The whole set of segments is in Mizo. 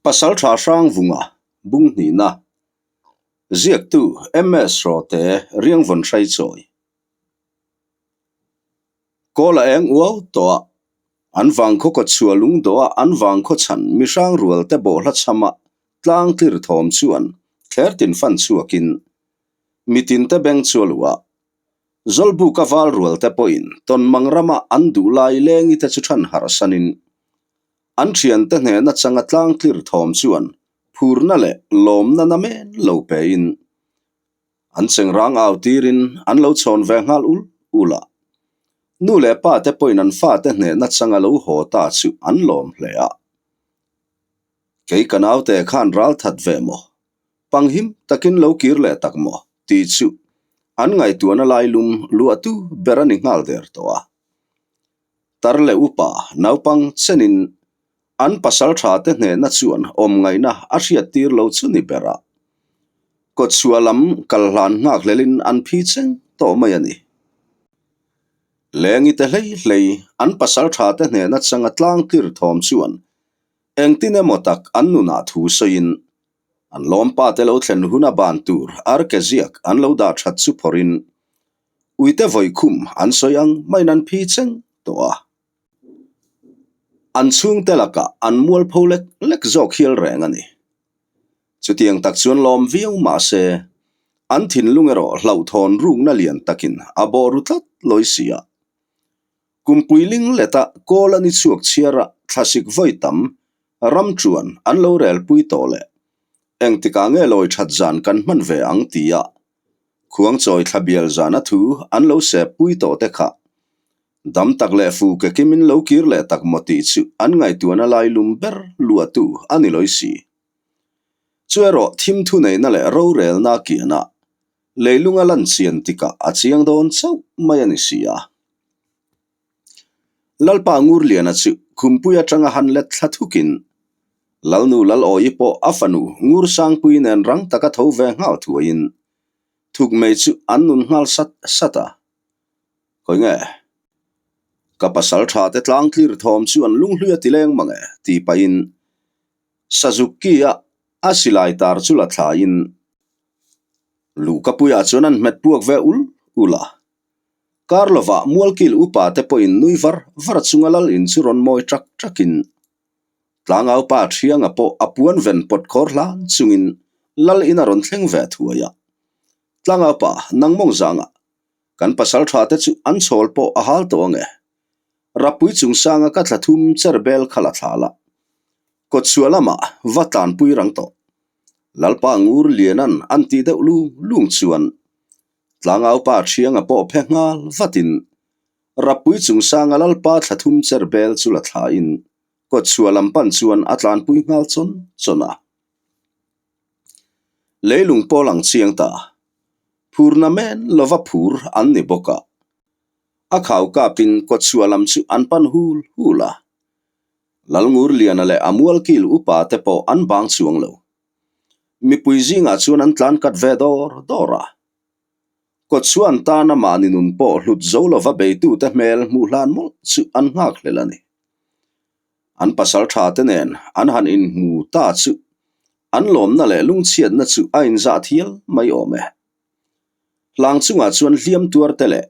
Pasalṭha Hrangvunga bung hnihna ziaktu MS Rawte Riangvawn Hraichawi Kawl a eng uau tawh a, an vangkhaw kawtchhuah lungdawh a an vangkhaw chhan mihrang rualte bawhhla chhama tlang tlir thawm chuan thler tin fan chhuakin mitinte beng chu a luh a. Zawlbuka val rualte pawhin tawnmang rama an duh lai lengite chu than harhsanin an thiante hnehna changa tlang tlir thawm chuan phurna leh lawmna namen lo pein an chengrang au tirin an lo chhawn ve nghal ul ul a. Nu leh pa te pawhin an fate hnehna changa lo haw ta chu an lawm hle a. Kei ka naute khan ral that ve maw? Panghim takin lo kir leh tak maw? tih chu an ngaihtuahna lailum luahtu ber a ni nghal der tawh a. Tar leh upa naupang chenin an pasal tha te hnehna chuan awm ngaihna a hriat tir lo chu ni ber a. Kawtchhuah lam kal hlan nghak hlelin an phi cheng tawh mai a ni. Lengi te hlei hlei an pasal tha te hnehna changa tlang tlir thawm chuan engtin emaw tak an nunah thu sawiin an lawmpa te lo thlen huna ban tur arke ziak an lo dah that chu phawrhin Uite vawikhum an sawi ang maiin an phi cheng tawh a. An chhungte lakah an mualpho lek lek zawk hial reng a ni. Chutiang tak chuan lawm viau mah se, an thinlung erawh hlauhthawn rukna lian takin a bawh ru tlat lawi si a. Kumpui ling leta kawl a ni chhuak chhiara thlasik vawi tam ram chuan an lo relpui tawh leh engtikah nge lawi that zan kan hman ve ang tia Khuangchawi thla bial zana thu an lo sep pui tawh te kha dam tak leh fu ke kimin lo kir leh tak maw tih chu an ngaihtuahna lailum ber luahtu a ni lawi si. Chu erawh thim thu neihna leh rorelna kianah leilunga lan chian tikah a chiang dawn chauh mai a ni si a. Lalpa Ngurliana chu khumpui atanga han let thla thukin Lalnu Lalawi pawh a fanu Ngursangpui nen rang taka tho ve nghal thuaiin thuk mai chu an nun nghal sat sat a. Khawi nge? Ka pasal tha te tlang tlir thawm chu an lunghlui a ti leng mang e tih pahin Sazuki-a a silai tar chu la thlain Luhkapuiah chuan an hmet puak ve ul ul a. Kar lovah Mualkil upa te pawhin nui var var chunga lal in chu rawn mawi ṭak ṭakin Tlangau pa Thianga pawh a puan ven pawt khawr hlan chungin lal in a rawn thleng ve thuai a. Tlangau pa nang mawng zangah kan pasal tha te chu an chhawl pawh a hal tawh ange. Rapui chungsanga ka thla thum cher bel kha la thla la. Kawtchhuah lamah va tlanpui rang tawh. Lalpa Ngur Lianan an tih deuh lung lung chuan Tlangau pa Thianga pawh phe nghal vatin Rappui chungsanga Lalpa thla thum cher bel chu la thlain kawtchhuah lam pan chuan a tlanpui nghal chawn chawn a. Leilung pawh lang chiang ta. Phurna men lova phur an ni bawk a. A khau kapin kawtchhuah lam chu an pan hul hul a. Lalngurliana leh a mualkil upa te pawh an bang chuang lo. Mipui zingah chuan an tlan kat ve dawr dawr a. Kawtchhuan tana mahni nun pawh hlut zo lova beitute hmel hmuh hlan mawlh chu an nghak hlel a ni. An pasal tha te nen an han inhmu ta chu an lawmna leh lungchhiatna chu a inzah thial mai awm e. Hlang chungah chuan hliam tuar te leh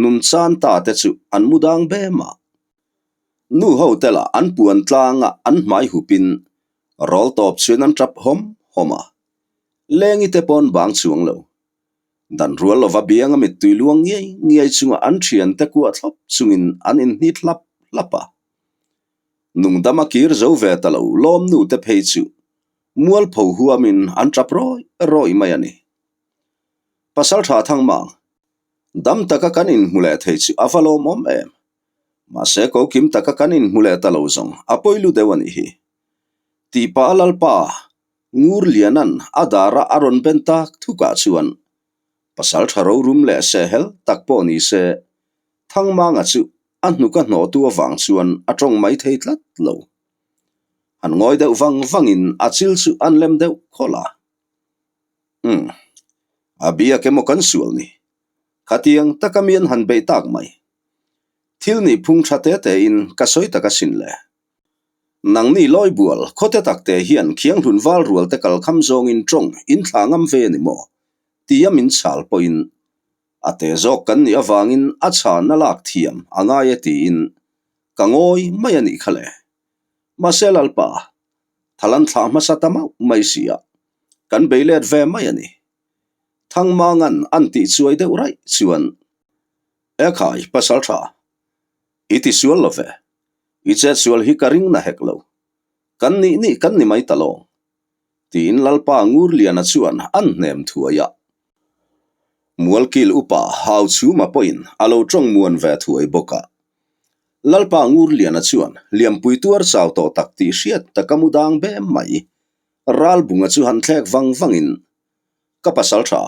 nun chan ta te chu an mu dang bem a. Nu ho te lah an puan tlanga an hmai hupin Rawl tawp chuan an tap hawm hawm a, lengi te pawn bang chuang lo. Dan rual lova bianga mittui luang ngiai ngiai chunga an thiante kuah thlawp chungin an inhnit hlap hlap a. Nungdama kir zo ve ta lo lawmnu te phei chu mualpho huamin an tap rawih rawih mai a ni. Pasaltha Thangmang, dam taka kan inhmu leh thei chu a va lawmawm em? Mahse ko kim taka kan inhmu leh ta lo zawng a pawi lu deuh a nih hi. Tih pah a Lalpa Ngurliana'n a dara a rawn ben tak thukah chuan pasal tha rorum leh sehhel tak pawh ni se Thangmanga chu a hnuk a hnawhtu avang chuan a tawng mai thei tlat lo. Han ngawi deuh vang vangin a chil chu an lem deuh khawlh a. Umm, a biak emaw kan sual ni. Khatiang taka mi an han beih tak mai. Thil nih phung tha te te in ka sawi tak asin le. Nangni Lawibual, khawte takte hian Khianghlun val rualte kal kham zawngin tawng in thla ngam ve a ni maw? tia min chhal pawhin a te zawk kan nih avangin a chhana lak thiam a ngai e tiin ka ngawi mai a nih kha le. Mahse Lalpa, thal an thlah hmasa ta mauh mai si a, kan bei let ve mai a ni. Thangmangan an tih chuai deuh raih chuan, Ekhai, pasal tha, i ti sual lo ve, i chet sual hi ka ring na hek lo, kan nih nih kan ni mai ta lawng, tiin Lalpa Ngurliana chuan an hnem thuai a. Mualkil upa Hauchhuma pawhin a lo tawng muan ve thuai bawk a. Lalpa Ngurliana chuan liampui tuar chau tawh tak tih hriat taka mu dang bem mai. Ralbunga chu han thlek vang vangin, Ka pasal tha,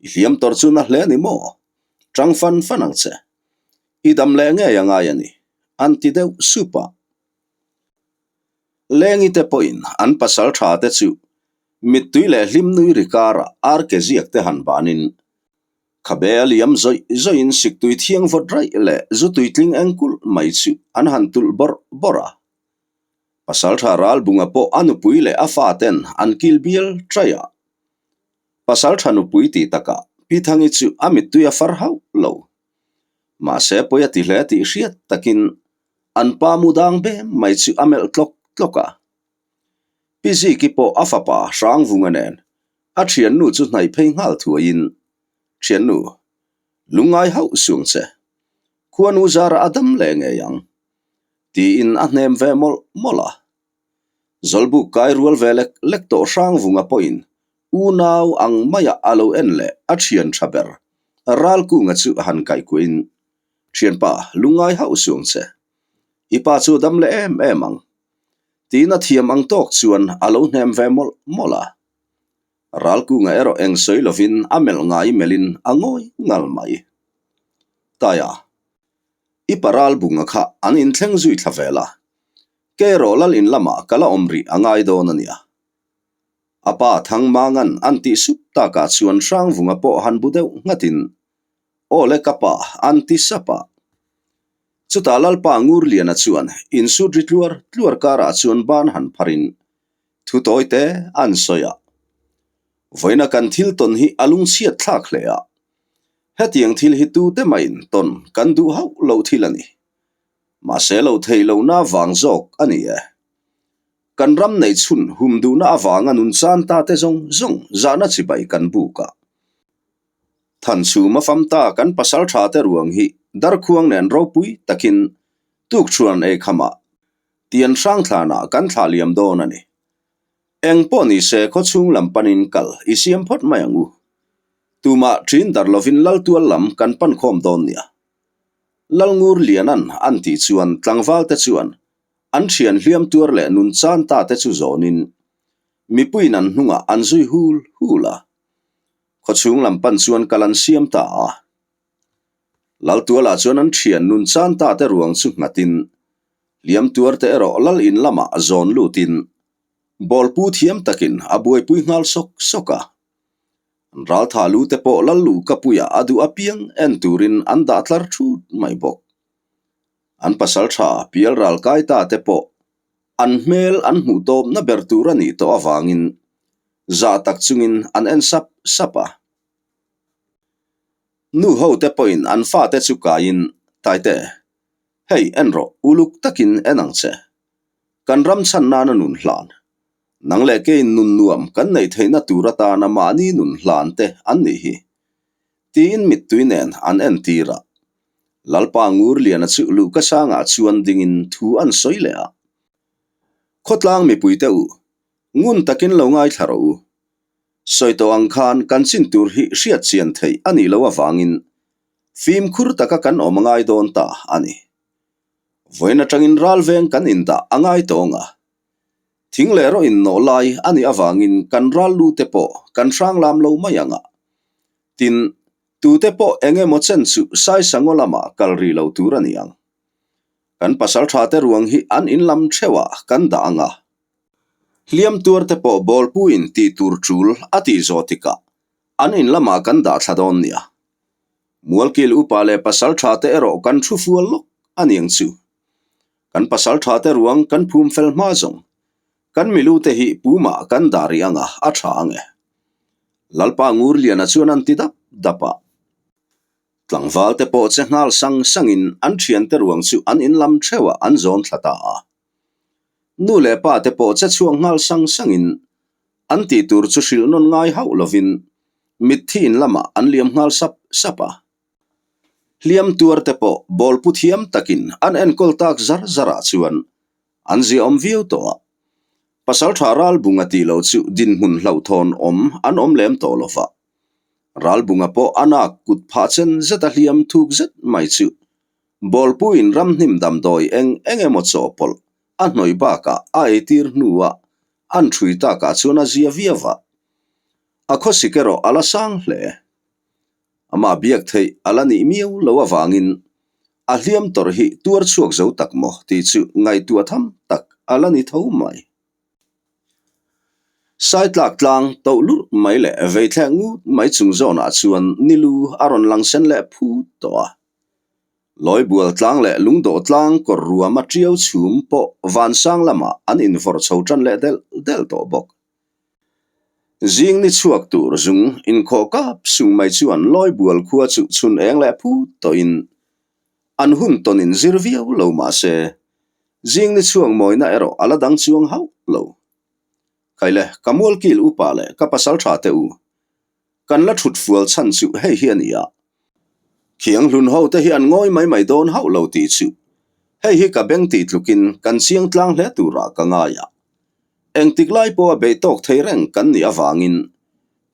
i hliam tawr chu na hle ni maw? Tang fan fan ang che. I dam leh ngei a ngai a ni, an ti deuh sup a. Lengi te pawhin an pasal tha te chu mittui leh hlim nui ri karah arke ziak te han banin khabe a liam zawih zawihin siktui thiang vawt raih leh zu tuitling eng kulh mai chu an han tulh bawrh bawrh a. Pasal tha Ralbunga pawh a nupui leh a faten an kil bial ṭaih a. Pasal tha nupui tih takah Pi Thangi chu a mittui a far hauh lo. Mahse pawi a ti hle tih hriat takin an pa mu dang bem mai chu a melh tlawk tlawk a. Pi Ziki pawh a fapa Hrangvunga nen a thiannu chu hnaih phei nghal thuaiin, Thiannu, lungngai hauh suang che. Khuanu zarah a dam leh ngei ang. Tiin a hnem ve mawlh mawlh a. Zawlbuk kai rual ve lek lek tawh Hrangvunga pawhin unau ang maia a lo en leh a thian tha ber Ralkunga chu han kaihkuahin, Thianpa, lungngai hauh suang che. I pa chu dam leh em em ang. Tiin a thiam ang tawk chuan a lo hnem ve mawlh mawlh a. Ralkunga erawh eng sawi lovin a melh ngai melhin a ngawi ngal mai. Taia, i pa Ralbunga kha an inthleng zui thla vel a, kei erawh lal in lamah ka la awm rih a ngai dawn a nia. A pa Thangmangan an tih sup takah chuan Hrangvunga pawh han bu deuh nghatin, Aw le ka pa, an ti sap a. Chutah Lalpa Ngurliana chuan insut ri tluar tluar karah chuan ban han pharin thu tawi te an sawi a. Vawiina kan thil tawn hi a lungchhiat thlak hle a. Hetiang thil hi tute mahin tawn kan duh hauh lo thil a ni. Mahse lo theih lohna vang zawk a ni e. Kan ram neih chhun hum duhna avanga nun chan ta te zawng zawng zahna chibai kan buk a. Thanchhum a fam ta kan pasal tha te ruang hi darkhuang nen ropui takin tukchhuan ei khamah tian hrang thlanah kan thlah liam dawn a ni. Eng pawh ni se khawchhung lam panin kal i siam phawt mai ang u. Tumah ṭin dar lovin Laltual lam kan pan khawm dawn nia. Lalngur Lianan an tih chuan tlangval te chuan an ṭhian hliam tuar leh nun chan ta te chu zawnin mipuiin an hnungah an zui hul hul a. Khawchhung lam pan chuan kal an siam ta a. Laltualah chuan an ṭhian nun chan ta te ruang chu nghatin hliam tuar te erawh lal in lamah zawn lutin bawlpu thiam takin a buaipui nghal sawk sawk a. An raltha lu te pawh lal lu ka puiah a duh apiang en turin an dah tlar thut mai bawk. An pasal tha pial ral kai ta te pawh an hmel an hmuh tawpna ber tur a nih tawh avangin zah tak chungin an en sap sap a. Nu ho te pawhin an fate chu kaiin, Taite, hei en rawh, uluk takin en ang che. Kan ram chhan nana nun hlan. Nang leh keiin nun nuam kan neih theihna tur atana mahni nun hlan te an nih hi. Tiin mittui nen an entir a. Lalpa Ngurliana chu luhka sangah chuan dingin thu an sawi leh a. Khawtlang mipuite u, ngun takin lo ngaithla rawh u. Sawi tawh ang khan kan chin tur hi hriat chian theih a nih loh avangin fimkhur taka kan awm a ngai dawn ta a ni. Vawiin atangin ralveng kan indah a ngai tawng a. Thing leh rawh innawh lai a nih avangin kan ral lu te pawh kan hrang lam lo mai ang a. Tin, tute pawh eng emaw chen chu Saisangaw lamah kal rih lo tur a ni ang. Kan pasal tha te ruang hi an in lam theuhah kan dah ang a. Hliam tuar te pawh bawlpuiin tih tur tul a tih zawh tikah an in lamah kan dah thla dawn nia. Mualkil upa leh pasal tha te erawh kan thu fual lawk a ni ang chu. Kan pasaltha te ruang kan phum fel hma zawng. Kan milu te hi pumah kan dah rih anga a tha ang e. Lalpa Ngurliana chuan an ti dap dap a. Tlangval te pawh che nghal sang sangin an thiante ruang chu an in lam theuhah an zawn thla ta a. Nu leh pa te pawh che chhuak nghal sang sangin an tih tur chu hrilh nawn ngai hauh lovin mitthi in lamah an liam nghal sap sap a. Hliam tuar te pawh bawlpu thiam takin an enkawl tak zar zarah chuan an ziaawm viau tawh a. Pasaltha Ralbunga tih loh chu dinhmun hlauhthawn awm an awm lem tawh lo va. Ralbunga pawh a nak kut phah chen zet a hliam thuk zet mai chu bawlpuin ramhnim damdawi eng eng emaw chawhpawlh a hnawih bakah a eitir hnuah an ṭhui takah chuan a zia viau a. A khawsik erawh a la sang hle. Amah biak theih a la nih miau lo avangin a hliam tawrh hi tuar chhuak zo tak maw tih chu ngaihtuah tham tak a la ni tho mai. Saitlak tlang toh lurh mai leh veithlek ngut mai chung zawnah chuan nilu a rawn lang sen leh phut tawh a. Lawibual tlang leh lungdawh tlang kawr ruama tiau chhum pawh vansang lamah an invawrh chho tan leh delh delh tawh bawk. Zing ni chhuak tur zung inkhawh kap sung mai chuan Lawibual khua chu chhun eng leh phut tawhin an hun tawn in zir viau lo mah se, zing ni chhuak mawina erawh a la dang chuang hauh lo. Khaile, ka mualkil upa leh ka pasal tha teh u, Kan la thut fual chhan chu hei hi a ni a, Thianghlun ho te hi an ngawi mai mai dawn hauh lo tih chu hei hi ka beng tih tlukin kan chiang tlang hle turah ka ngai a. Engtik lai pawha beih tawk thei reng kan nih avangin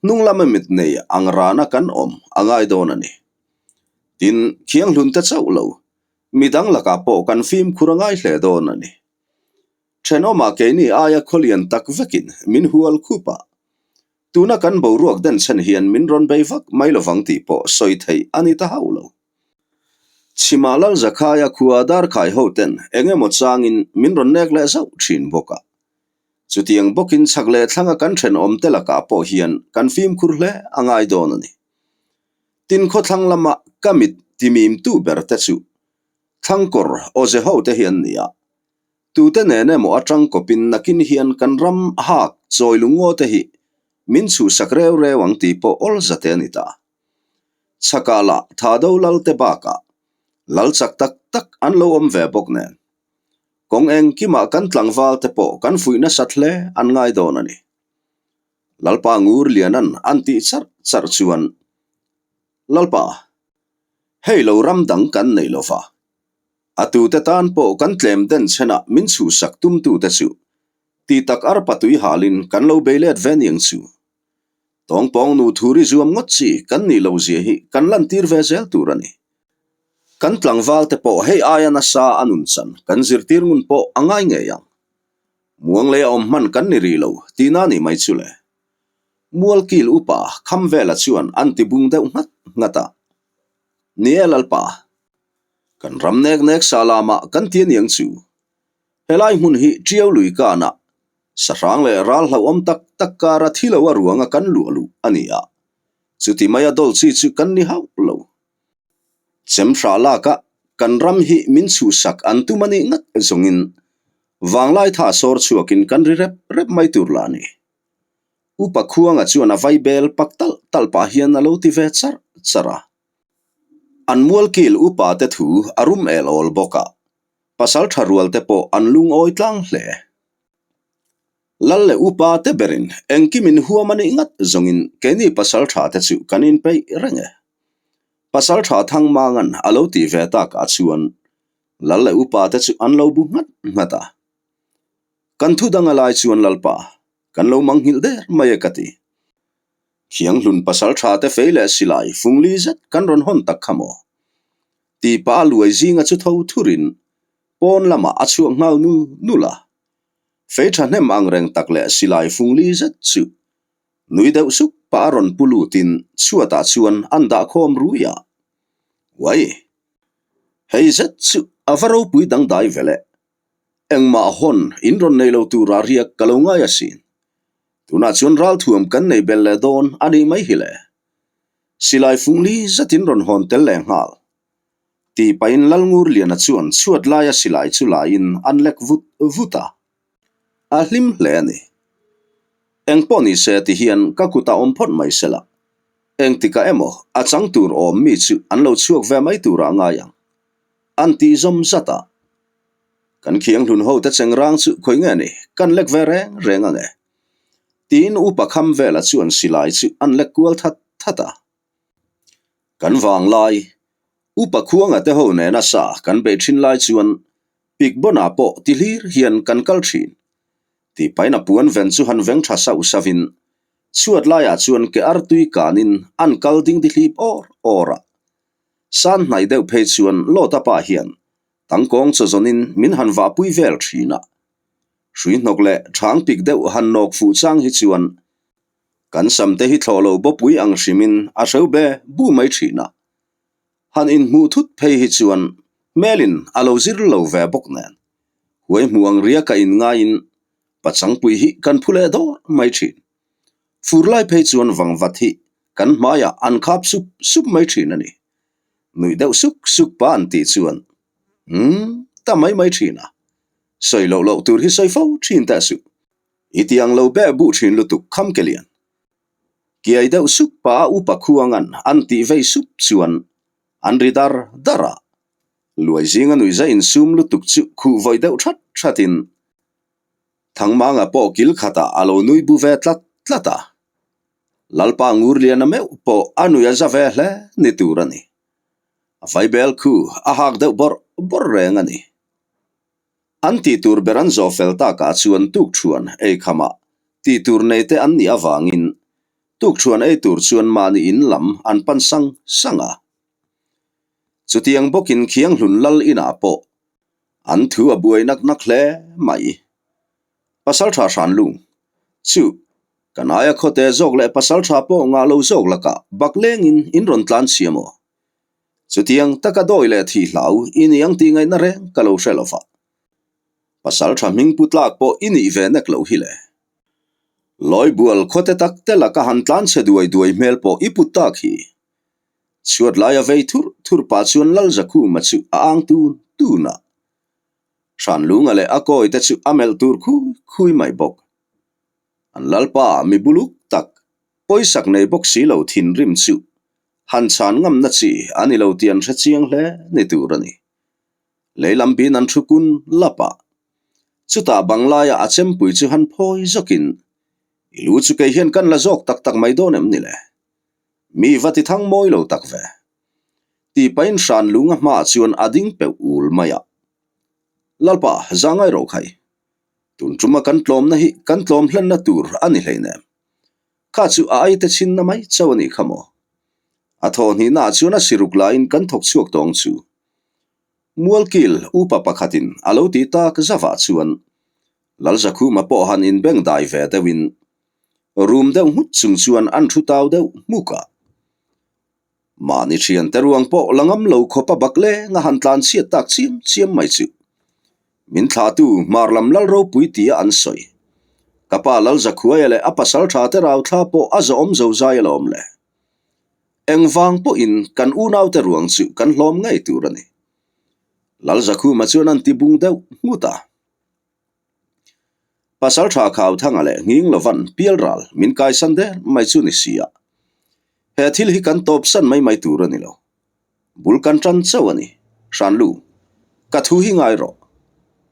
hnung lama mit nei ang rana kan awm a ngai dawn a ni. Tin, Thianghlun te chauh lo, midang lakah pawh kan fimkhur a ngai hle dawn a ni. Thenawmah keini aia khawlian tak vekin min hual khup a, Tuna kan boruak den chhen hian min rawn bei vak mai lovang tih pawh sawi theih a ni ta hauh lo. Chhima Lal Zakhaia khua Darkhai ho ten eng emaw changin min rawn nek leh zauh thin bawk a. Chutiang bawkin chhak leh thlanga kan thenawm te lakah pawh hian kan fimkhur hle a ngai dawn a ni. Tin khawthlang lama ka mit timimtu ber te chu Thlangkawr awze ho te hi an ni a. Tute nen emaw atang kawpin nakin hian kan ram hak chawi lungaw te hi min chhuhsak reu reu ang tih pawh awl zate a ni ta. Chhakah lah Thado lal te bakah lal chak tak tak an lo awm ve bawk nen. Kawng engkimah kan tlangval te pawh kan fuih nasat hle an ngai dawn a ni. Lalpa Ngur Lianan an tih charh charh chuan, Lalpa, hei lo ram dang kan nei lo va. A tute tan pawh kan tlem den chhenah min chhuhsak tumtute chu ti tak arpa tui halin kan lo bei let ve niang chu. Tawngpawng nu thuri zuam ngawt chi kan nih lo zia hi kan lantir ve zel tur a ni. Kan tlangval te pawh hei aia nasa a nun chan kan zirtir ngun pawh a ngai ngei ang. Muang lei a awm hman kan ni rih lo tihna nih mai chu le. Mualkil upa Khamvela chuan an ti bung deuh nghat nghat a. Ni e Lalpa. Kan ram nek nek sa lamah kan ti aniang chu. Helai hmun hi Tiau lui kanah sahrang leh ral hlauhawm tak tak kara thi lo a ruanga kan luah luh a ni a, chuti maia dawl chi chu kan ni hauh lo. Chemhrah laka kan ram hi min chhuhsak an tum a nih ngat zawngin vanglai tha sawr chhuakin kan ri rep rep mai tur lah a ni. Upa Khuanga chuan a vaibel pak talh talh pah hian a lo ti ve charh charh a. An mualkil upa te thu a rum el awl bawk a, pasal tha rual te pawh an lungawi tlang hle. Lal leh upa te berin engkim in huam a nih ngat zawngin keini pasal tha te chu kan inpeih reng e. Pasal tha Thangmanga'n a lo tih ve takah chuan lal leh upa te chu an lo bu nghat nghat a. Kan thu dang a lai chuan Lalpa, kan lo manghilh der mai e ka ti. Thianghlun pasal tha te fei leh silai fungli zet kan rawn hawn tak kha maw? Tih pah a luai zinga chu tho thurin pawn lamah a chhuak nghal nul nul a. Fei thahnem ang reng tak leh silai fungli zet chu nui deuh suk pah a rawn pu lutin chhuatah chuan an dah khawm rui a. Uai! Hei zet chu a va ropui dangdai ve le. Engmah hawn in rawn nei lo tura riak ka lo ngai asin. Tunah chuan ralthuam kan nei bel leh dawn a nih mai hi le. Silai fungli zetin rawn hawn tel leh nghal. Tih pahin Lalngurliana chuan chhuat laia silai chu laiin an lek vut vut a. A hlim hle a ni. Eng pawh ni se ti hian ka kutah awm phawt mai se la. Engtikah emaw a chang tur awm mi chu an lo chhuak ve mai turah a ngai ang. An tih zawm zat a. Kan khianghlun ho te chengrang chu khawi nge ni kan lek ve reng reng ang e. Tiin upa kham vela chuan silai chu an lek kual that that a. Kan vang lai, upa khuanga te ho nena sa kan beih thin lai chuan Pikbona pawh ti hlir hian kan kal thin. Tih pahin a puan ven chu han veng tha sauh sauhin chhuat laiah chuan ke artui kanin an kal ding di hlip awr awr a. San hnaih deuh phei chuan Lawta pa hian tangkawng chaw zawnin min han vahpui vel thin a. Hrui hnawk leh thang pik deuh han nawk fuh chang hi chuan kan sam te hi thlawh lo bawpui ang hrimin a hreu be bu mai thin a. Han inhmuh thut phei hi chuan hmelin a lo zir lo ve bawk nen huai hmuh ang riaka inngaiin pachangpui hi kan phu leh dawr mai thin. Fur lai phei chuan vangvat hi kan hmaiah an khap sup sup mai thin a ni. Nuih deuh suk suk pa an tih chuan umm ta mai mai thin a, sawi loh loh tur hi sawi fo thin teh suh. I tiang lo beh buh thin lutuk kham ke lian. Kiai deuh sup pa a upa khuangan an tih vei sup chuan an ri dar dar a. Luai zinga nuihza insum lutuk chu khuh vawi deuh that thatin Thangmanga pawh kil khatah a lo nui bu ve tlat tlat a. Lalpa Ngurliana meuh pawh a nui a za ve hle ni tur a ni. A vaibel khu a hak deuh bawrh bawrh reng a ni. An tih tur ber an zawh fel takah chuan tukṭhuan ei khamah tih tur nei te an nih avangin tukṭhuan ei tur chuan mahni in lam an pan sang sang a. Chutiang bawkin Khianghlun Lal inah pawh an thu a buai nak nak hle mai. Pasalṭha Hranlung chu kan aia khawte zawk leh pasalṭha pawh ngah lo zawk lakah bak lengin in rawn tlan chhia maw? Chutiang taka dawi leh thih hlau i ni ang tih ngaihna reng ka lo hre lo va. Pasal tha hming pu tlak pawh i nih ve nek loh hi le. Lawibual khawte tak te laka han tlan chhe duai duai hmel pawh i put tak hi. Chhuat laia vei thur thur pah chuan Lalzakhuma chu a ang tun tun a. Hranlunga leh a kawi te chu a melh tur khui khui mai bawk. An Lalpa mi buluk tak, pawisak nei bawk si lo thinrim chu Han chhan ngamna chi a ni lo tih an hre chiang hle ni tur a ni. Lei lam bin an thu kun lap a. Chutah banglaiah a chempui chu han phawi zawkin, I lu chu kei hian kan la zawk tak tak mai dawn em ni le? Mi va ti thang mawi lo tak ve. Tih pahin hran lunga hmaah chuan a ding peuh ul mai a. Lalpa, za ngai rawh khai. Tun tuma kan tlawmna hi kan tlawm hlenna tur a ni hleinem. Kha chu a aite chhinna mai chauh a nih kha maw? A thawhhnihnaah chuan a siruk laiin kan thawk chhuak tawng chu. Mualkil upa pakhatin a lo ti tak zavah chuan Lalzakhuma pawh han inbeng dai ve deuhin rum deuh nghut chung chuan an thu tau deuh hmuk a. Mahni thiante ruang pawh la ngam lo khawp a bak leng a han tlan chhiat tak chiam chiam mai chu. Min thlahtu hmar lam lal ropui tia an sawi. Ka pa Lalzakhuaia leh a pasal tha te rau thla pawh a zawhawm zo zai alawm le. Engvang pawhin kan unaute ruang chu kan hlawm ngei tur a ni. Lalzakhuma chuan an ti bung deuh nghut a. Pasal tha Khauthanga leh Nghing Lovan pialral min kaisan der mai chu ni si a. He thil hi kan tawpsan mai mai tur a ni lo. Bul kan tan chauh a ni. Hranlu, ka thu hi ngai rawh.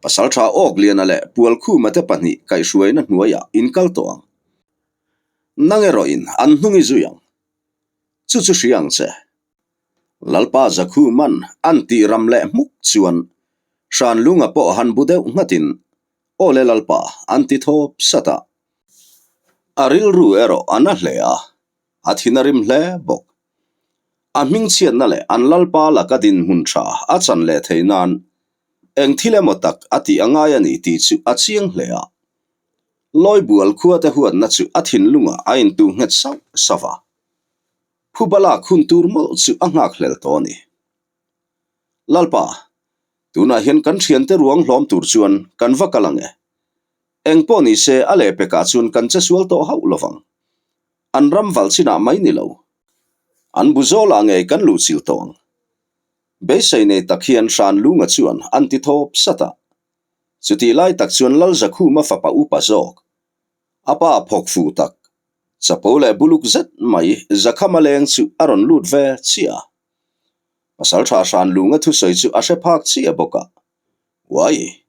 Pasal tha Awkliana leh Pualkhuma te pahnih kaihhruaina hnuaiah in kal tawh ang. Nang erawhin an hnung i zui ang. Chu chu hria ang che. Lalpa Zakhuman an tih ram leh hmuk chuan Hranlunga pawh han bu deuh nghatin, Aw le Lalpa, an ti thawp sat a. A rilru erawh a na hle a, a thin a rim hle bawk. A hmingchhiatna leh an Lalpa laka dinhmun tha a chan leh theih nan eng thil emaw tak a tih a ngai a ni tih chu a chiang hle a. Lawibual khuate huatna chu a thinlungah a intuh nghet sauh sauh a. Phuba lak hun tur mawlh chu a nghakhlel tawh a ni. Lalpa, tunah hian kan thiante ruang hlawm tur chuan kan va kal ang e. Eng pawh ni se a lehpekah chuan kan che sual tawh hauh lo vang. An ram valh chinah mai ni lo. An bu zawlah ngei kan luhchilh tawh ang. Beisei nei tak hian Hranlunga chuan an ti thawp sat a. Chutih lai tak chuan Lalzakhuma fapa upa zawk, a pa phawk fuh tak, chapo leh buluk zet mai Zakhama leng chu a rawn lut ve chiah a. Pasaltha Hranlunga thusawi chu a hre phak chiah bawk a. Uai!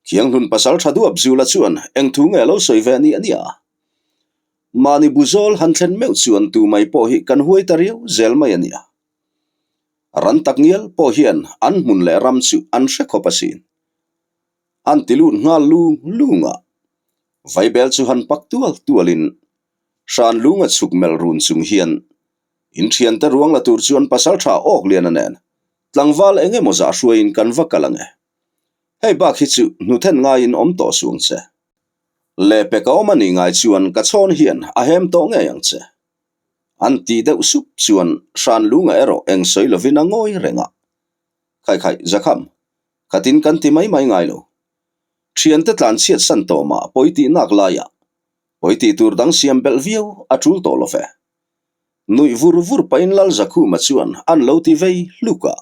Thianghlun pasaltha duap Zula chuan eng thu nge lo sawi ve nia nia? Mahni buzawl han thlen meuh chuan tu mai pawh hi kan huai ta riau zel mai a nia. Ran tak ngial pawh hian an hmun leh ram chu an hre khawp asin. An ti lut nghal lung lung a, Vaibel chu han pak tual tualin hran lunga chhuk melh run chung hian inthiante ruang la tur chuan pasaltha awk liana nen tlangval eng emaw zah hruaiin kan va kal ang e. Hei bak hi chu hnuthen ngaiin awm tawh suang che. Lehpek a awm a nih ngai chuan ka chhawn hian a hem tawh ngei ang che. An tih deuh sup chuan Hranlunga erawh eng sawi lovin a ngawi reng a. Khai khai, Zakham, khatin kan ti mai mai ngai lo. Thiante tlan chhiat san tawh mah pawi tih nak laiah pawi tih tur dang siam belh viau a tul tawh lo ve. Nuih vur vur pahin Lal Zakhuma chuan an lo ti vei hluk a.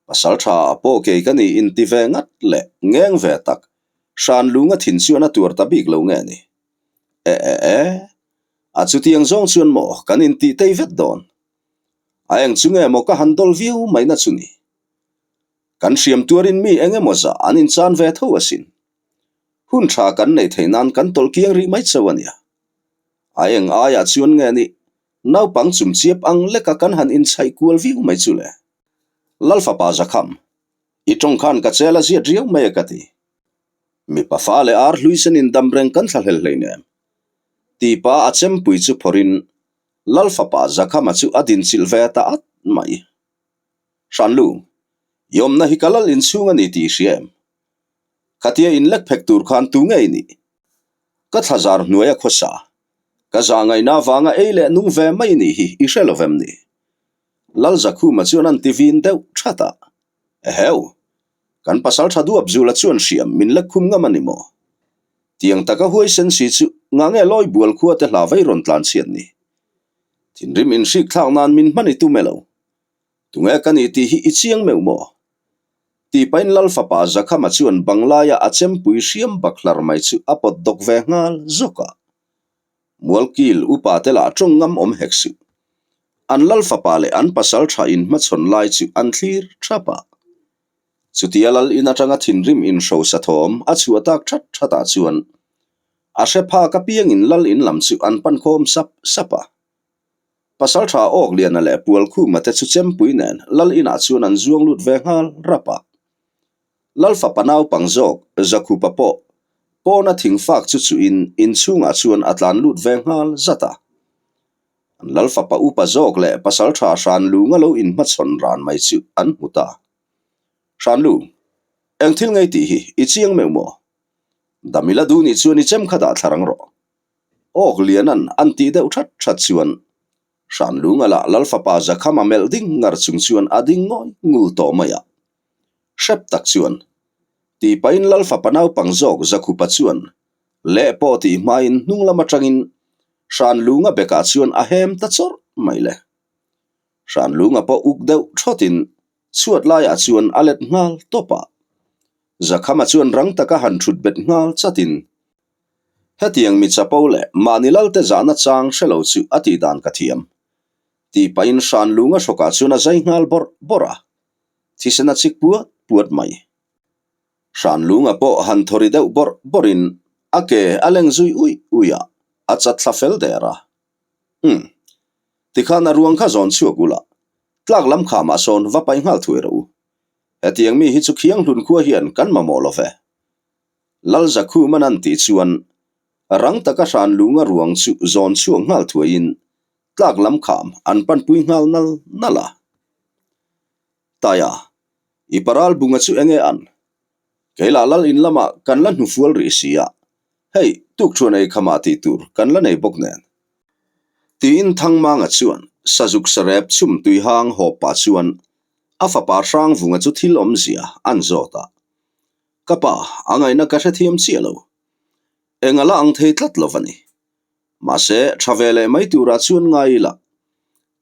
Pasal tha pawh kei ka ni inti ve ngat leh ngeng ve tak, Hranlunga thin chuan a tuar ta bik lo nge ni? E e e, a chutiang zawng chuan maw kan intih tei vet dawn? A eng chu nge maw ka han dawl viau mai na chu ni? Kan hriam tuarin mi eng emaw zah an inchan ve tho asin. Hun tha kan neih theih nan kan tawlh kiang rih mai chauh a nia. A eng aiah chuan nge ni naupang chumchiap ang leka kan han inchhaih kual viau mai chu le? Lalfapa Zakham, i tawng khan ka chel a ziat riau mai a ka ti. Mipa fa leh ar hlui sen in dam reng kan thlahlel hleinem. Tipa a chempui chu phawrhin Lalfapa Zakhama chu a dinchilh ve ta at mai. Hranlu, i awmna hi ka lal inchhung a ni tih i hria em? Khatia inlek phek tur khan tu nge i nih? Ka thlazar hnuaia khawsa, ka zah ngaihna avanga ei leh nung ve mai nih hi i hre lo vem ni? Lalzakhuma chuan an ti vin deuh that a, Eheu! Kan pasal tha duap Zula chuan hriam min lek khum ngam a ni maw? Tiang taka huaisen si chu ngah nge lawi bual khua te hla vei rawn tlan chhiat ni? Thinrim inhrik thlak nan min hman i tum e lo. Tunge ka ni tih hi i chiang meuh maw? Tih pahin Lal fapa Zakhama chuan banglaia a chempui hriam bak hlar mai chu a pawt dawk ve nghal zawk a. Mualkil upa te lah tawng ngam awm hek suh. An lal fapa leh an pasal tha in hmachhawn lai chu an thlir thap a. Chutia lal in atanga thinrim inhrosa thawm a chhuah tak that that ah chuan a hre phak apiangin lal in lam chu an pan khawm sap sap a. Pasal tha Awkliana leh Pualkhuma te chu chempui nen lal inah chuan an zuang lut ve nghal rap a. Lal fapa naupang zawk Zakhupa pawh pawna thingfak chu chuhin inchhungah chuan a tlan lut ve nghal zat a. An lal fapa upa zawk leh pasaltha Hranlunga lo inhmachhawn ran mai chu an hmu ta. Hranlung, eng thil ngei tih hi i chiang meuh maw? Damila duh nih chuan i chem kha dah thla rang rawh. Awk Lianan an tih deuh that that chuan Hranlunga lah lal fapa Zakhama melh ding ngar chung chuan a ding ngawi ngul tawh mai a. Hrep tak chuan tih pahin lal fapa naupang zawk Zakhupa chuan leh pawh tih hmain hnung lam atangin Hranlunga bekah chuan a hem ta chawrh mai le. Hranlunga pawh uk deuh thawtin chhuat laiah chuan a let nghal tawp a. Zakhama chuan rang taka han thut bet nghal chatin Hetiang mi chapo leh mahni lalte zahna chang hre lo chu a tih dan ka thiam. Tih pahin Hranlunga hrawkah chuan a zai nghal bawrh bawrh a. Thisen a chik puat puat mai. Hranlunga pawh han thawri deuh bawrh bawrhin a ke a leng zui uih uih a, a chat thla fel der a. Umm. Tikhan a ruang kha zawn chhuak ula, tlak lam khamah sawn va paih nghal thuai rawh u. Hetiang mi hi chu Khianghlun khua hian kan mamawh lo ve. Lal Zakhuman an tih chuan rang taka Hranlunga ruang chu zawn chhuak nghal thuaiin tlak lam kham an panpui nghal nal nal a. Taia, i paral bunga chu enge an? Kei lah lal in lamah kan la hnufual rih si a, hei tukṭhuan ei khamah tih tur kan la nei bawk nen. Tiin Thangmanga chuan sazuk sarep chhum tuihang hawp pah chuan a fapa Hrangvunga chu thil awmzia an zawt a. Ka pa, a ngaihna ka hrethiam chiah lo. Eng a la ang thei tlat lo va ni. Mahse, tha ve leh mai turah chuan ngai ila.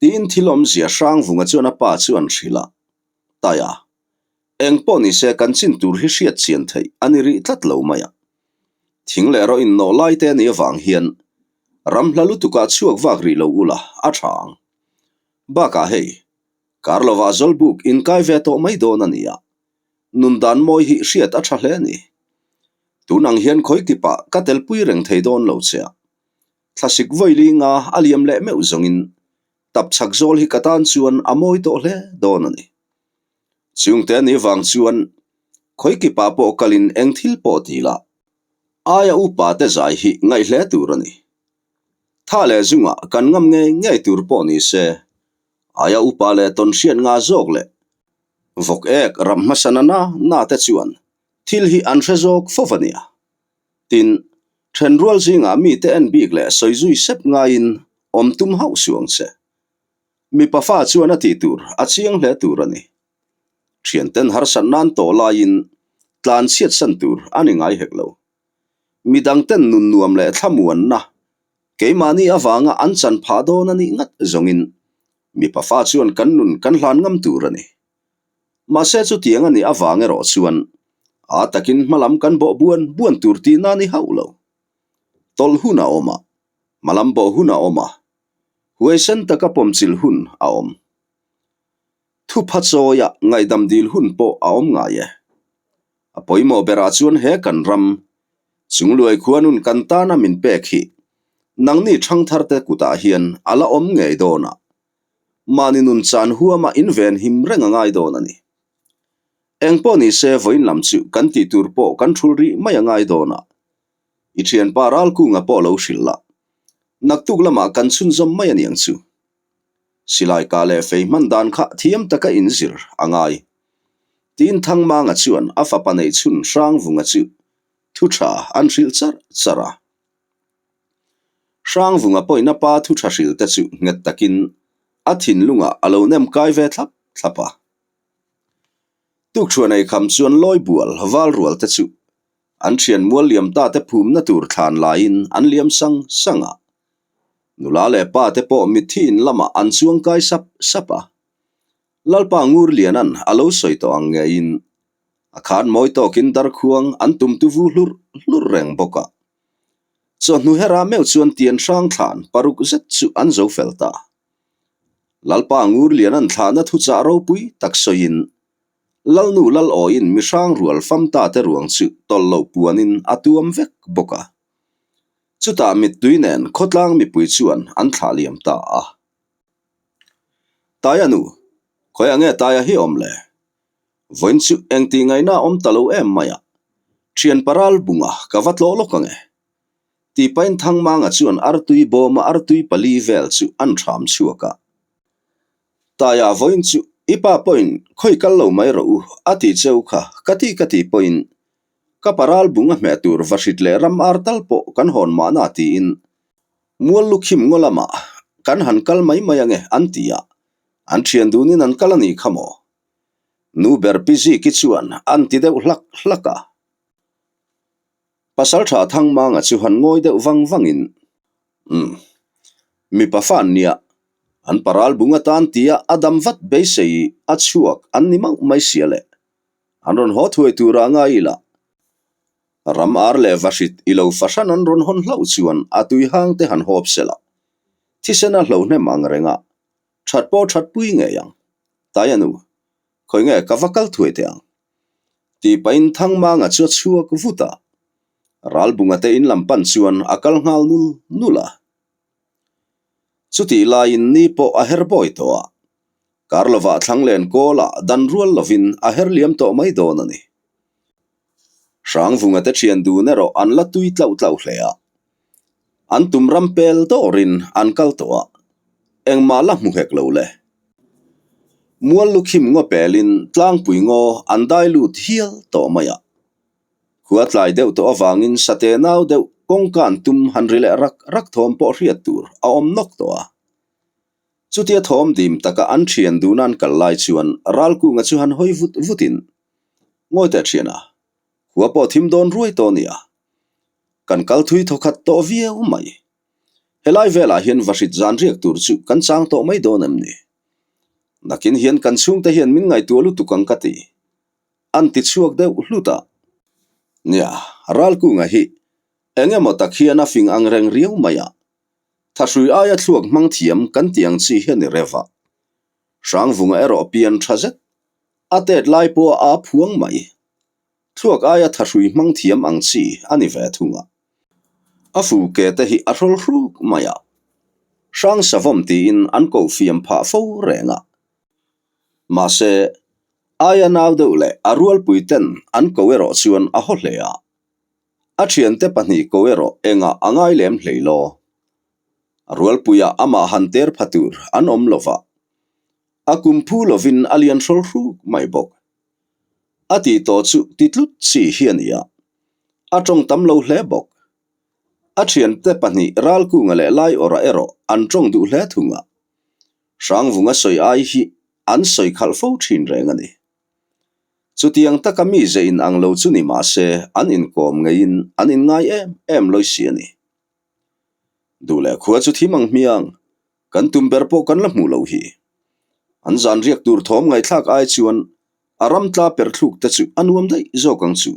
Tiin thil awmzia Hrangvunga chuan a pa chu an hrilh a. Tai a, eng pawh ni se kan chin tur hi hriat chian theih a ni rih tlat lo mai a. Thing leh rawh innawh lai te a nih avang hian ram hla lutukah chhuak vak rih lo ula a tha ang. Bakah hei, kar lovah Zawlbuk inkai ve tawh mai dawn a ni a, nun dan mawi hi hriat a tha hle a ni. Tun ang hian khawi kipah ka telpui reng thei dawn lo che a, thlasik vawi nga a liam leh meuh zawngin tap chhak zawl hi ka tan chuan a mawi tawh hle dawn a ni. Chungte a nih vang chuan khawi kipah pawh kalin eng thil pawh ti la, aia upa te zai hi ngaih hle tur a ni. Tha leh zungah kan ngam ngei ngei tur pawh ni se, aia upa leh tawn hriat nga zawk leh vawk ek ram hmasa na na na te chuan thil hi an hre zawk fo va nia. Tin, thenrual zingah mite en bik leh sawi zui sep ngaiin awm tum hauh suh ang che. Mipa fa chuan a tih tur a chiang hle tur a ni. Thianten harsat nan tawh laiin tlan chhiatsan tur a ni ngai hek lo. Midangten nun nuam leh thlamuanna keimahni avanga an chan phah dawn a nih ngat zawngin mipa fa chuan kan nun kan hlan ngam tur a ni. Mahse chutiang a nih avang erawh chuan a takin hmalam kan bawh buan buan tur tihna a ni hauh lo. Tawlh hun a awm a, hmalam bawh hun a awm a, huaisen taka pawmchilh hun a awm. Thupha chawia ngaihdam dil hun pawh a awm ngai e. A pawimawh berah chuan he kan ram, chungluai khuanun kan tana min pek hi nangni thangtharte kutah hian a la awm ngei dawn a. Mahni nun chan huama inven him reng a ngai dawn a ni. Eng pawh ni se vawiin lam chu kan tih tur pawh kan thul rih mai a ngai dawn a. I thianpa Ralkunga pawh lo hrilh la. Naktuk lamah kan chhunzawm mai a niang chu. Silai kah leh fei hman dan kha thiam taka inzir a ngai. Tiin Thangmanga chuan a fapa neih chhun Hrangvunga chu thu tha an hrilh charh charh a. Hrangvunga pawhin a pa thu tha hrilh te chu nghet takin a thinlungah a lo nem kai ve thlap thlap a. Tukṭhuan eikham chuan Lawibual val rual te chu an thian mual liam ta te phumna tur thlan laiin an liam sang sang a. Nula leh pa te pawh mitthi in lamah an chuang kai sap sap a. Lalpa Ngurliana'n a lo sawi tawh ang ngeiin a khan mawi tawkin darkhuang an tum tu vu hlurh hlurh reng bawk a. Chawhnu hera meuh chuan tian hrang thlan paruk zet chu an zo fel ta. Lalpa Ngurliana'n thlahna thuchah ropui tak sawiin Lalnu Lalawiin mi hrang rual fam ta te ruang chu tawlh loh puanin a tuam vek bawk a. Chutah mittui nen khawtlang mipui chuan an thlah liam ta a. Taia nu, khawiah nge Taia hi awm le? Vawiin chu engtih ngaihna a awm ta lo em mai a, thian paral bunga ka va tlawh lawk ang e. Tih pahin Thangmanga chuan artui bawma artui pali vel chu an hram chhuak a. Taia vawiin chu i pa pawhin khawi kal lo mai rawh u a tih cheu kha ka ti ka tih pawhin ka paral bunga hmeh tur va hrit leh ram ar tal pawh kan hawn mahna tiin Mual lukhim ngaw lamah kan han kal mai mai ange an ti a, an thian dunin an kal a nih kha maw? Nu ber pi Ziki chuan an ti deuh hlak hlak a. Pasaltha Thangmanga chu han ngawi deuh vang vangin, Umm, mipa fa an nia, an paral bung atan tia a dam vat beisei a chhuak an ni mauh mai sia le. An rawn haw thuai tura ngai ila. Ram ar leh vahrit i lo fahran an rawn hawn hlauh chuan a tui hang te han hawp sela. Thisen a hlo hnem ang reng a, that pawh that pui ngei ang. Tai a nu, khawi nge ka va kal thuai teh ang? Tih pahin Thangmanga chu a chhuak vut a. Ralbunga te in lam pan chuan a kal nghal nul nul a. Chutih laiin ni pawh a her bawi tawh a, kar lovah Thlanglen kawlah dan rual lovin a her liam tawh mai dawn a ni. Hrangvunga te thian dun erawh an la tui tlauh tlauh hle a, an tum ram pel dawrin an kal tawh a, engmah la hmu hek lo le. Mual lukhim ngaw pelin tlangpui ngaw an dai lut hial tawh mai a. Khua tlai deuh tawh avangin sate nau deuh kawngka an tum han ri leh rak rak thawm pawh hriat tur a awm nawk tawh a. Chutia thawm dim taka an thian dun an kal lai chuan Ralkunga chu han hawi vut vutin, Ngawi teh thian a, khua pawh thim dawn ruai tawh nia. Kan kal thui thawkhat tawh viau mai. Helai velah hian vahrit zan riak tur chu kan chang tawh mai dawn em ni? Nakin hian kan chhungte hian min ngaihtuah lutuk ang ka ti. An ti chhuak deuh hlut a. Nia, Ralkunga hi eng emaw tak hian a fing ang reng riau mai a. Thahrui aia thluak hmang thiam kan ti ang chi hi a ni rev a. Hrangvunga erawh pian tha zet, a tet lai pawh a aa phuang mai. Thluak aia thahrui hmang thiam ang chi a ni ve thung a. A fu ke te hi a hrawl hruk mai a. Hrang savawm tiin an koh fiam phah fo reng a. Mahse, aia nau deuh leh a rualpui ten an ko erawh chuan a haw hle a. A thiante pahnih ko erawh engah a ngai lem hlei law. A rualpuiah amah han ter pha tur an awm lo va. A kum phu lovin a lian hrawl hruk mai bawk. A tih tawh chu ti tlut chi hi a ni a, a tawng tam lo hle bawk. A thiante pahnih Ralkunga leh Laiawrha erawh an tawng duh hle thung a, Hrangvunga sawi ai hi an sawi khalh fo thin reng a ni. Chutiang taka mi ze in ang lo chu ni mah se an inkawm ngeiin an inngai em em lawi si a ni. Duh leh khua chu thim ang hmiang, kan tum ber pawh kan la hmuh loh hi. An zan riak tur thawm ngaihthlak ai chuan a ram tla per thluk te chu a nuam daih zawk ang chu.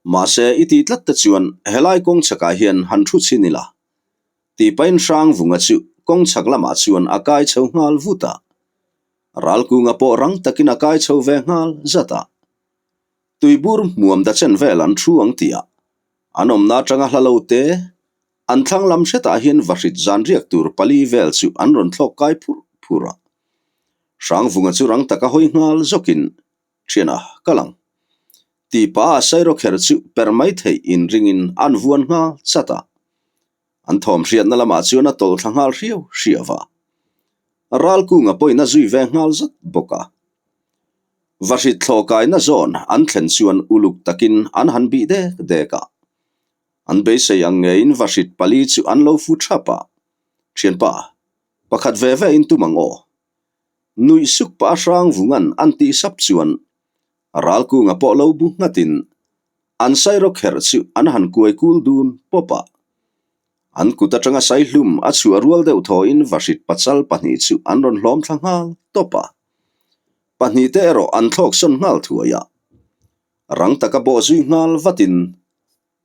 Mahse i tih tlat te chuan helai kawng chhakah hian han thu chhin ila. Tih pahin Hrangvunga chu kawng chhak lamah chuan a kai chho nghal vut a. Ralkunga pawh rang takin a kai chho ve nghal zat a. Tuibur hmuam da chen vel an thu ang tih ah an awmna atanga hla lo te, an thlang lam hretah hian vahrit zan riak tur pali vel chu an rawn thlawk kai phur phur a. Hrangvunga chu rang taka hawi nghal zawkin, Thiana, kal ang. Tih pah a Sairawkher chu per mai theih inringin an vuan nghal chat a. An thawm hriatna lamah chuan a tawlh thla nghal hriau hriau a. Ralkunga pawhin a zui ve nghal zat bawk a. Vahrit thlawhkaina zawn an thlen chuan uluk takin an han bih dek dek a. An beisei ang ngeiin vahrit pali chu an lo fu thap a. Thianpa, pakhat ve ve in tum ang aw. Nuih suk pah a hrang vungan an tih sap chuan Ralkunga pawh lo bu nghatin An sairawk herh chu an han kuai kul dun pawp a. An kut atanga saihlum a chhuah rual deuh thawhin vahrit pachal pahnih chu an rawn hlawm thla nghal tawp a. Pahnih te erawh an thlawk sawn nghal thuai a. Rang taka bawh zui nghal vatin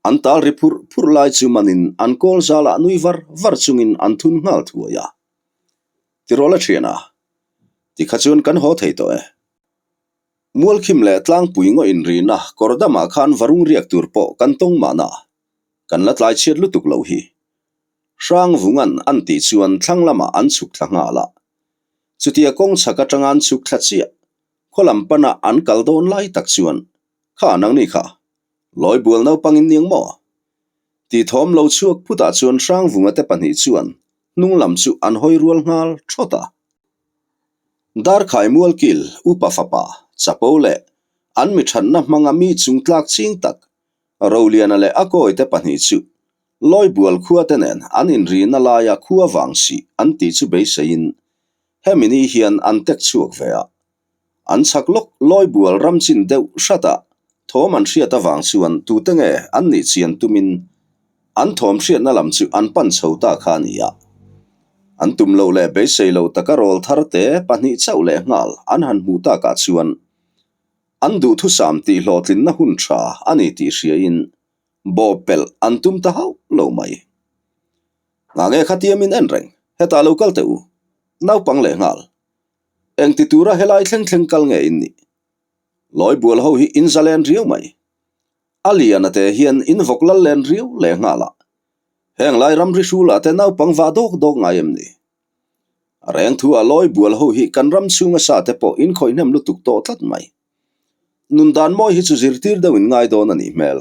an tal ri phurh phurh lai chu manin an kawl zalah nui var var chungin an thun nghal thuai a. Tirawl a thian a, tikha chuan kan haw thei tawh e. Mualkhim leh tlangpui ngaw inrina kawr damah khan varung riak tur pawh kan tawng mahna, kan la tlai chhiat lutuk lo hi. Hrang vungan an tih chuan thlang lamah an chhuk thla nghal a. Chutia kawng chhak atanga an chhuk thla chiah, khaw lam pana an kal dawn lai tak chuan, Kha nangni kha, lawi bual naupang in niang maw? Tih thawm lo chhuak phutah chuan Hrangvunga te pahnih chuan hnung lam chu an hawi rual nghal thawt a. Darkhai Mualkil upa fapa Chapo leh an mi thatna hmanga mi chung tlak ching tak Roliana leh a kawite pahnih chu Lawibual khua te nen an inrina laia khua vang sih an tih chu beiseiin hemi ni hian an tek chhuak ve a. An chhak lawk Lawibual ram chin deuh hrat a, thawm an hriat avang chuan tute nge an nih chian tumin an thawm hriatna lam chu an pan chho ta kha a ni a. An tum loh leh beisei lo taka rawl thar te pahnih chauh leh nghal an han hmuh takah chuan an duhthusam tih hlawhtlinna hun tha a ni tih hriain bawhpelh an tum ta hauh lo mai. Nghah nge khatia min en reng, hetah lo kal teh u, naupang leh nghal. Engti tura helai thleng thleng kal nge in nih? Lawi bual ho hi in zalen riau mai. A lian a te hian in vawk lal len riau leh nghal a. Heng lai ramri hrulah te naupang vah dawk dawk ngai em ni? A reng thu ah lawi bual ho hi kan ram chhunga sa te pawh in khawih hnem lutuk tawh tlat mai. Nun dan mawi hi chu zirtir deuh in ngai dawn a nih hmel.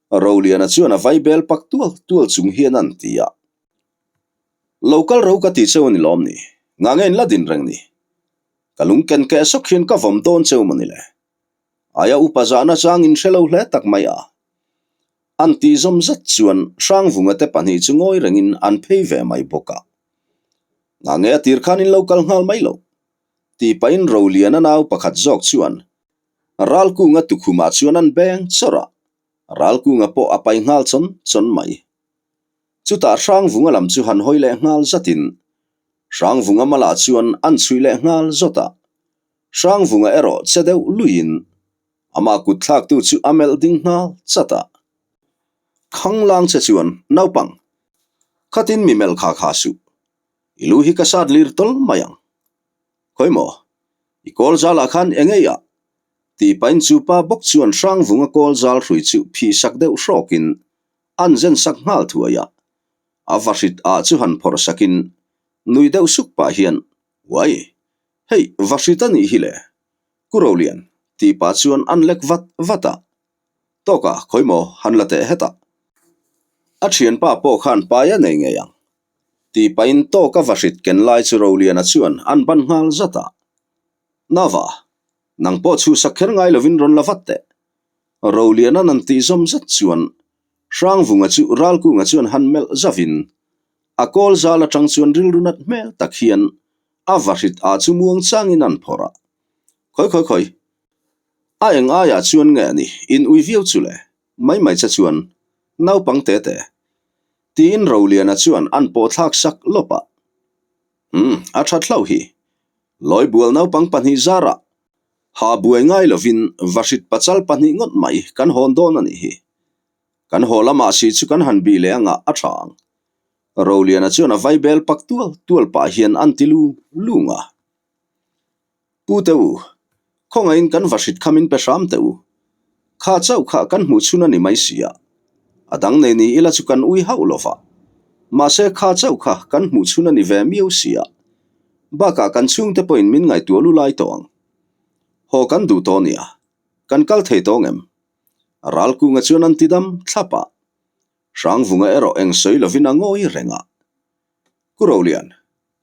Roliana chuan a vaibel pak tual tual chung hian an ti a. Lo kal ro ka ti cheu a ni lawm ni? Ngah nge in la din reng ni? Ka lung ken keh sawk hian ka vawm dawn cheu maw ni le? Aia upa zahna chang in hre lo hle tak mai a. An tih zawm zat chuan Hrangvunga te pahnih chu ngawi rengin an phei ve mai bawk a. Ngah nge a tir khan in lo kal nghal mai lo? Tih pahin Roliana nau pakhat zawk chuan Ralkunga tukhumah chuan an beng chawrh a, Ralkunga pawh a pai nghal chawn chawn mai. Chutah Hrangvunga lam chu han hawi leh nghal zatin. Hrangvunga malah chuan an chhui leh nghal zawt a. Hrangvunga erawh che deuh luiin amah kut thlaktu chu a melh ding nghal chat a. Khanglang che chuan naupang khatin mi melh kha kha suh, i lu hi ka sat lir tawl mai ang. Khawi maw? I kawl zalah khan eng ei ah? Tih pahin chu pa bawk chuan Hrangvunga kawl zal hrui chu phih sak deuh hrawkin an zen sak nghal thuai a. A vahrit ah chu han phawrh sakin nui deuh suk pah hian, Uai! Hei, vahrit a nih hi le! Ku Rolian, tih pah chuan an lek vat vat a. Tawka, khawi maw, han la teh hetah. A thianpa pawh khan pai a nei ngei ang. Tih pahin tawka vahrit ken lai chu Roliana chuan an ban nghal zat a. Nava, nang pawh chhuhsak kher ngai lovin rawn la vat teh. Roliana'n an tih zawm zat chuan Hrangvunga chu Ralkunga chuan han melh zavin a kawl zal atang chuan rilru nat hmel tak hian a vahrit ah chu muang changin an phawrh a. Khawi khawi khawi, a eng aiah chuan nge a ni in ui viau chu le? Mai mai che chuan naupang te te tiin Roliana chuan an pawh thlak sak lawp a. Umm, a that hlauh hi. Lawibual naupang pahnih zarah ha buai ngai lovin vahrit pachal pahnih ngawt mai kan hawn dawn a nih hi. Kan haw lamah si chu kan han bih leh anga a tha ang. Roliana chuan a vaibel pak tual tual pah hian an ti lung lung a. Pu teh u, khawngaihin kan va hrit khamin pe hram teh u. Kha chauh kha kan hmuh chhun a ni mai si a. A dang nei ni ila chu kan ui hauh lo va. Mahse kha chauh kha kan hmuh chhun a ni ve miau si a. Bakah kan chhungte pawhin min ngaihtuah lu lai tawh ang. Haw kan duh tawh nia. Kan kal thei tawh ngem? Ralkunga chuan an ti dam thlap a. Hrangvunga erawh eng sawi lovin a ngawi reng a. Ku Rolian,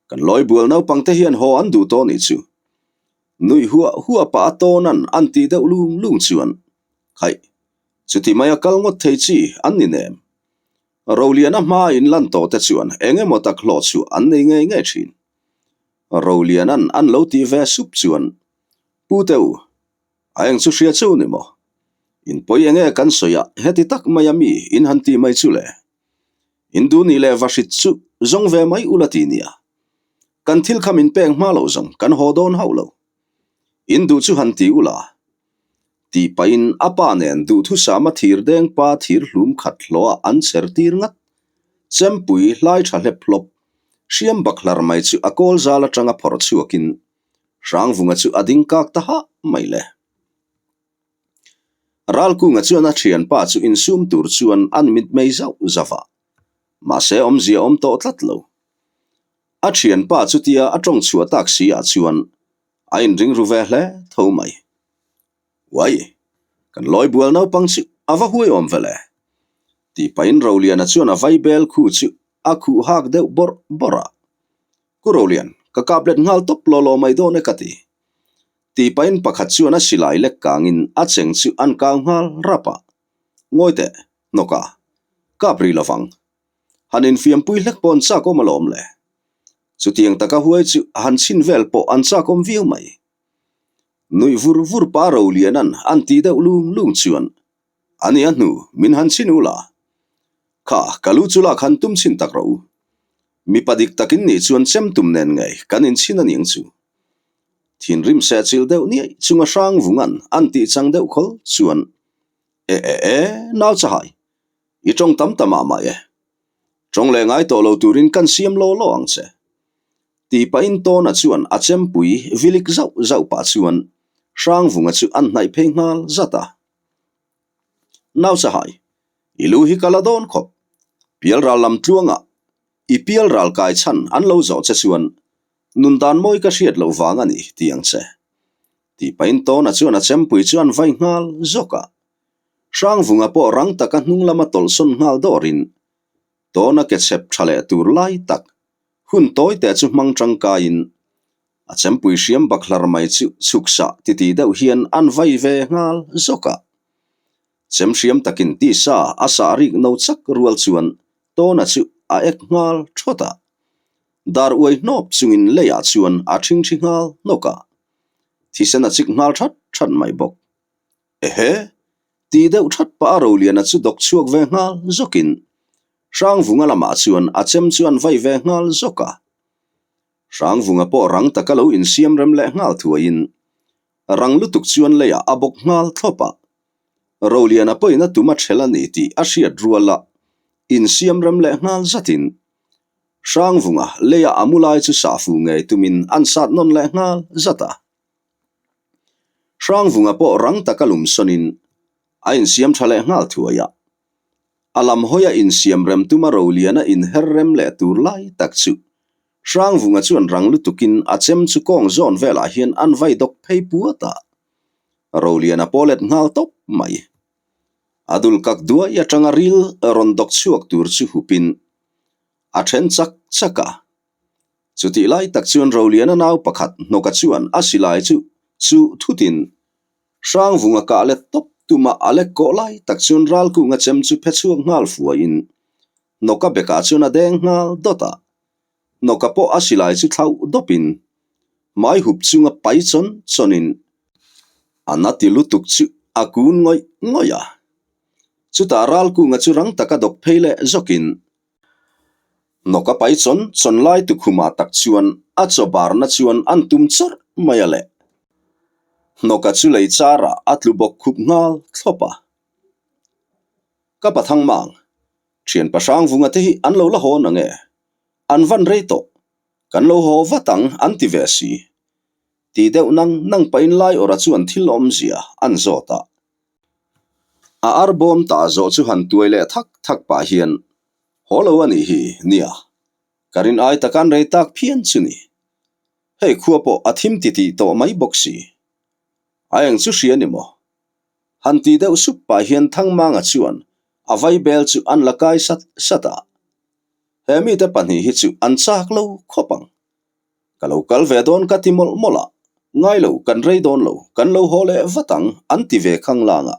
Kan lawibual naupang te hian haw an duh tawh nih chu. Nuih huah huah pah a tawnan an tih deuh lung lung chuan, Khaih, chuti maia kal ngawt thei chi an ni nem. Roliana hmaa in lan tawh te chuan eng emaw tak hlawh chhuah an nei ngei ngei thin. Roliana'n an lo tih ve sup chuan, Pu Teu, a eng chu hria cheu ni maw? In pawi enge kan sawi a heti tak maia mi in han tih mai chu le? Hindu nih leh vahrit chu zawng ve mai ula ti nia. Kan thil kha min pek hma loh zawng kan haw dawn hauh lo. Hindu chu han ti ula. Tih pahin a pa nen duhthusama thir deng pa thir hlum khat hlawhah an chher tir ngat. Chempui hlai tha hlep hlawp, hriam bakhlar mai chu a kawl zal atanga phawrh chhuakin Hrangvunga chu a ding kak ta hah mai le. Ralkunga chuan a thianpa chu insum tur chuan an mitmei zauh zauh a, mahse awmzia awm tawh tlat lo. A thianpa chutia a tawng chhuah tak si ah chuan a inring ru ve hle tho mai. Uai, kan lawibual naupang chu a va huai awm ve le? Tih pahin Roliana chuan a vaibel khu chu a khuh hak deuh bawrh bawrh a. Ku Rolian, ka kap let nghal tawp law law mai dawn e ka ti. Tih pahin pakhat chuan a silai lek kangin a cheng chu an kau nghal rap a. Ngawi teh, hnawka, kap rih lovang. Han infiampui hlek pawh an chak awm alawm le. Chutiang taka huai chu han chhin vel pawh an chak awm viau mai. Nuih vur vur pa Roliana'n an tih deuh lung lung chuan A nia hnu, min han chhin u la. Kha, ka lu chu lak han tum chhin tak rawh u. Mipa dik takin nih chuan chem tum nen ngei kan inchhin a niang chu. Thinrim sehchilh deuh niaih chunga hrang vungan an tih chang deuh khawl chuan, E e e, nau chahai, i tawng tam ta mah mah e. Tawng leh ngai tawh lo turin kan siam law law ang che. Tih pahin Tawna chuan a chempui vilik zauh zauh pah chuan Hrangvunga chu an hnaih phei nghal zat a. Nausahai, i lu hi ka la dawn khawp. Pialral lam tluangah i pialral kai chhan an lo zawh che chuan nun dan mawi ka hriat loh vang a ni ti ang che. Tih pahin Tawna chuan a chempui chu an vai nghal zawk a. Hrangvunga pawh rang taka hnung lama tawlhsawn nghal dawrin Tawna ke chhep tha leh tur lai tak hun tawi te chu hmang tangkaiin a chempui hriam bakhlar mai chu chhuk sah titi deuh hian an vai ve nghal zawk a. Chem hriam takin tisa a sah rik no chak rual chuan Tawna chu a ek nghal thawt a. Dar uai hnawp chungin leiah chuan a thingthi nghal hnawk a. Thisen a chik nghal that that mai bawk. Ehe! Tih deuh that pah a Roliana chu dawk chhuak ve nghal zawkin Hrangvunga lamah chuan a chem chu an vai ve nghal zawk a. Hrangvunga pawh rang taka lo insiam rem leh nghal thuaiin rang lutuk chuan leiah a bawk nghal thlawp a. Roliana pawhin a tum a ṭhel a ni tih a hriat rual a, insiam rem leh nghal zatin Hrangvunga leiah a mu lai chu sahfu ngei tumin an sat nawn leh nghal zat a. Hrangvunga pawh rang taka lumsawnin a insiam ṭha leh nghal thuai a. A lam hawia insiam rem tuma Roliana inher rem leh tur lai tak chu Hrangvunga chuan rang lutukin a chem chu kawng zawn velah hian an vai dawk phei puat a. Roliana pawh let nghal tawp mai. A dul kak duai atanga ril rawn dawk chhuak tur chu hupin a then chak chak a. Chutih lai tak chuan Roliana nau pakhat hnawka chuan a silai chu chu thutin Hrangvunga kah let tawp tuma a lek kawh lai tak chuan Ralkunga chem chu phe chhuak nghal fuaiin hnawka bekah chuan a deng nghal dawt a. Hnawka pawh a silai chu thlauh dawpin hmai hup chunga pai chawn chawnin a na ti lutuk chu a kun ngawih ngawih a. Chutah Ralkunga chu rang taka dawk phei leh zawkin Hnawka pai chawn chawn lai tukhumah tak chuan a chaw barna chuan an tum chawrh mai a le. Hnawka chu lei charah a tlu bawk khup nghal thlawp a. Ka pathang mang, thian pahrang vunga te hi an lo la haw nang e. An van rei tawh, kan lo haw vat ang an ti ve si. Ti deuh nang nang pahin lai awrah chuan thil awmzia an zawt a. A ar bawm tah zawh chu han tuai leh thak thak pah hian, Haw lo a nih hi, nia. Ka rin ai tak an rei tak phian chu ni. Hei khua pawh a thim titih tawh mai bawk si. A eng chu hria ni maw? Han ti deuh sup pah hian Thangmanga chuan a vaibel chu an la kai sat sat a. He mite pahnih hi chu an chak lo khawp ang. Ka lo kal ve dawn ka ti mawlh mawlh a, ngai lo kan rei dawn lo, kan lo haw leh vat ang an ti ve khang lang a.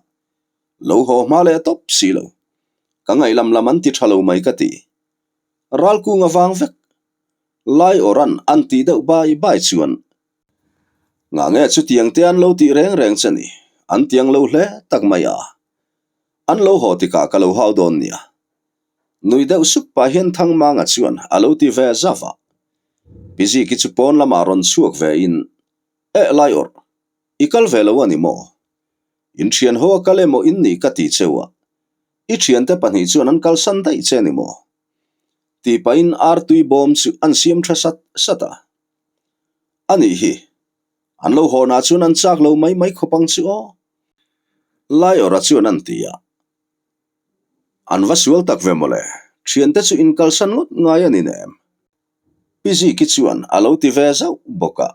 Lo haw hma leh tawp si lo. Ka ngaih lam lam an ti tha lo mai ka ti. Ralkung a vang vek. Lai awran an tih deuh bai bai chuan Ngah nge chutiang te an lo tih reng reng che ni, an tiang lo hle tak mai a. An lo haw tikah ka lo hau dawn nia. Nui deuh sup pah hian Thangmanga chuan a lo ti ve zauh a. Pi Ziki chu pawn lamah rawn chhuak ve in, Eh lai awrh, i kal ve lo a ni maw? In thian ho a kal emaw in nih ka ti cheu a, i thiante pahnih chuan an kalsan daih che ni maw? Tih pahin artui bawm chu an siam tha sat sat a. A nih hi, an lo hawnah chuan an chak lo mai mai khawp ang chu aw. Lai awrha chuan an ti a. An va sual tak ve mawle, thiante chu inkalsan ngawt ngai a ni nem. Pi Ziki chuan a lo ti ve zauh bawk a.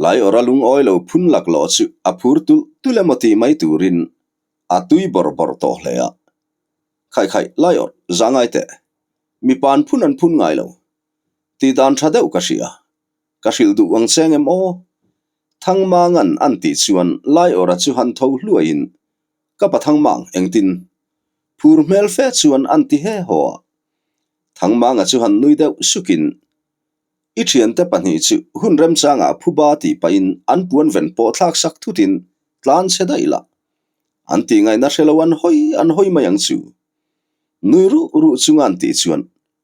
Lai awrha lungawi lo phun laklawh chu a phur tulh tulh emaw tih mai turin a tui bawrh bawrh tawh hle a. Khai khai, lai awrh, za ngai teh. Mipa an phun an phun ngai lo. Tih dan tha deuh ka hria. Ka hrilh duh ang che ngem aw? Thangmangan an tih chuan lai awrha chu han tho hluaiin Ka pa Thangmang engtin? Phur hmel fe chuan an ti he haw a. Thangmanga chu han nui deuh sukin, I thiante pahnih chu hun remchangah phuba tih pahin an puan ven pawh thlak sak thutin tlan chhe daih la. An tih ngaihna hre lo an hawi an hawi mai ang chu. Nui ruh ruh chunga an tih chuan,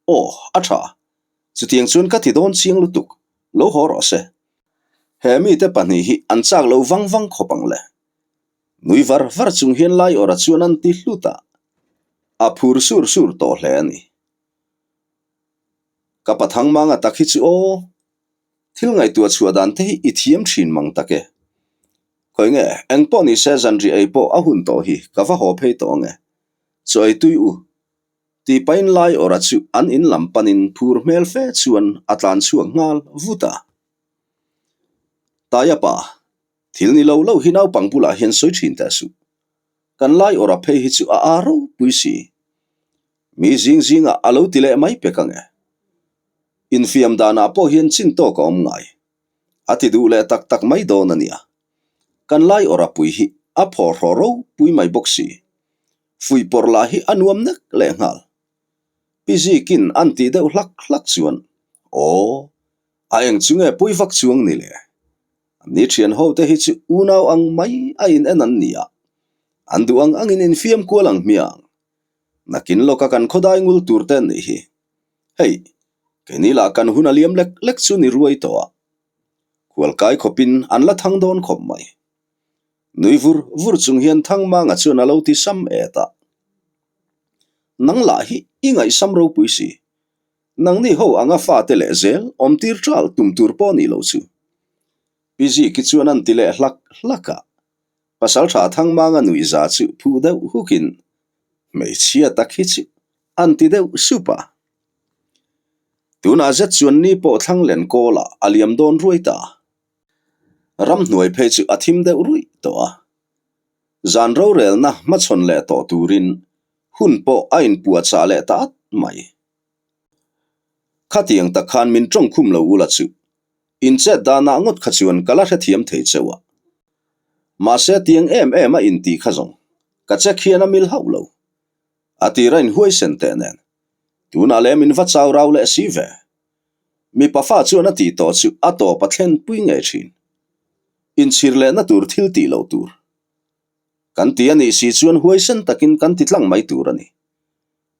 Aw, a tha. Chutiang chuan ka ti dawn chiang lutuk, lo haw rawh se. He mite pahnih hi an chak lo vang vang khawp ang le. Nui var var chung hian lai awrha chuan an ti hlut a, a phur sur sur tawh hle a ni. Ka pathang manga tak hi chu aw, thil ngaihtuah chhuah dan te hi i thiam thin mang tak e. Khawi nge, eng pawh ni se zanriah ei pawh a hun tawh hi ka va haw phei tawh ang e. Chaw ei tui u. Tih pahin lai awrha chu an in lam panin phur hmel fe chuan a tlan chhuak nghal vut a. Taia pa. Thil ni lo lo hi naupang bulah hian sawi thin teh suh. Kan lai awrha phei hi chu a aa ropui si. Mi zing zingah a lo ti leh mai pek ang e. Infiam danah pawh hian chin tawk a awm ngai. A ti duh leh tak tak mai dawn a nia. Kan lai awrha pui hi a phawrhraw ropui mai bawk si. Fuihpawrh lah hi a nuam nek leh nghal. Pi Zikin an tih deuh hlak hlak chuan, Aw, a eng chu nge pui vak chuang ni le? Ni thian ho te hi chu unau ang mai a in en an ni a, an duh ang angin infiam kual ang hmiang. Nakin lawka kan khawdai ngul tur te an nih hi. Hei, Keini lah kan hun a liam lek lek chu ni ruai tawh a, khualkai khawpin an la thang dawn khawp mai. Nui vur vur chung hian Thangmanga chuan a lo ti sam et a. Nang lah hi i ngaihsam ropui si. Nangni ho anga fate leh zel awmtir ṭal tum tur pawh nih lo chu. Pi Ziki chuan an ti leh hlak hlak a. Pasalṭha Thangmanga nuihza chu phuh deuh hukin hmeichhia tak hi chu an ti deuh sup a. Tunah zet chuan ni pawh thlang len kawlah a liam dawn ruai ta. Ramhnuai phei chu a thim deuh ruih tawh a. Zan rorelna hmachhawn leh tawh turin hun pawh a inpuahchah leh ta at mai. Khatiang tak khan min tawngkhum lo ula chu inchet danah ngawt kha chuan ka la hrethiam thei cheu a. Mahse tiang em em a intih kha zawng ka check hian a mil hauh lo. A tir a inhuaisen teh nen tunah leh min va chau rau leh si ve. Mipa fa chuan a tih tawh chu a tawp a thlen pui ngei thin. Inchhir lehna tur thil tih loh tur. Kan ti a nih si chuan huaisen takin kan ti tlang mai tur a ni.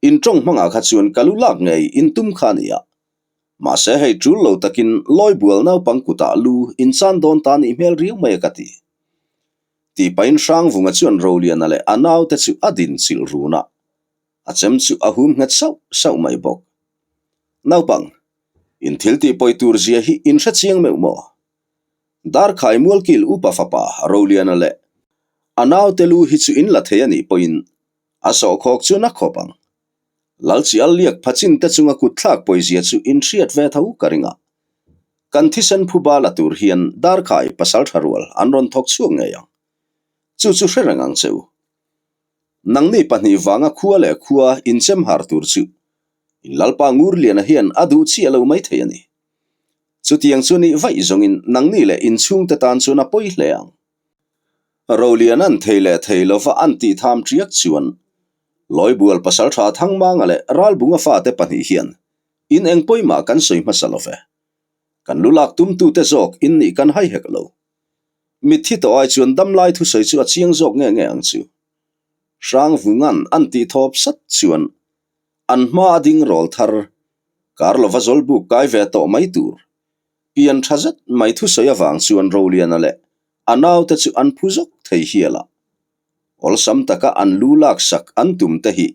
In tawng hmangah kha chuan ka lu lak ngei in tum kha a ni a. Mahse hei tul lo takin lawibual naupang kutah lu in chan dawn ta nih hmel riau mai a ka ti. Tih pahin Hrangvunga chuan Roliana leh a naute chu a din chilh run a. A chem chu a hum nghet sauh sauh mai bawk. Naupang, in thil tih pawi tur zia hi in hre chiang meuh maw? Darkhai Mualkil upa fapa Roliana leh a naute lu hi chu in la thei a nih pawhin a sawhkhawk chu na khawp ang. Lalchial liak phachin te chunga kutthlak pawizia chu in hriat ve tho ka ring a. Kan thisen phuba la tur hian Darkhai pasal tha rual an rawn thawk chhuak ngei ang. Chu chu hre reng ang che u. Nangni pahnih vanga khua leh khua inchem har tur chu in Lalpa Ngurliana hian a duh chiah lo mai thei a ni. Chutiang chu nih vaih zawngin nangni leh inchhungte tan chuan a pawi hle ang. Rolian an thei leh thei lova an tih tham ṭiak chuan Lawibual pasalṭha Thangmanga leh Ralbunga fate pahnih hian in eng pawimah kan sawi hmasa lo ve. Kan lu lak tumtute zawk in nih kan hai hek lo. Mitthi tawh ai chuan damlai thusawi chu a chiang zawk nge nge ang chu. Hrangvungan an tih thawp sat chuan an hma a ding rawl thar kar lova zawlbuk kai ve tawh mai tur. Pian tha zet mai thusawi avang chuan Roliana leh a naute chu an phu zawk thei hial a. Awlsam taka an lu laksak an tum te hi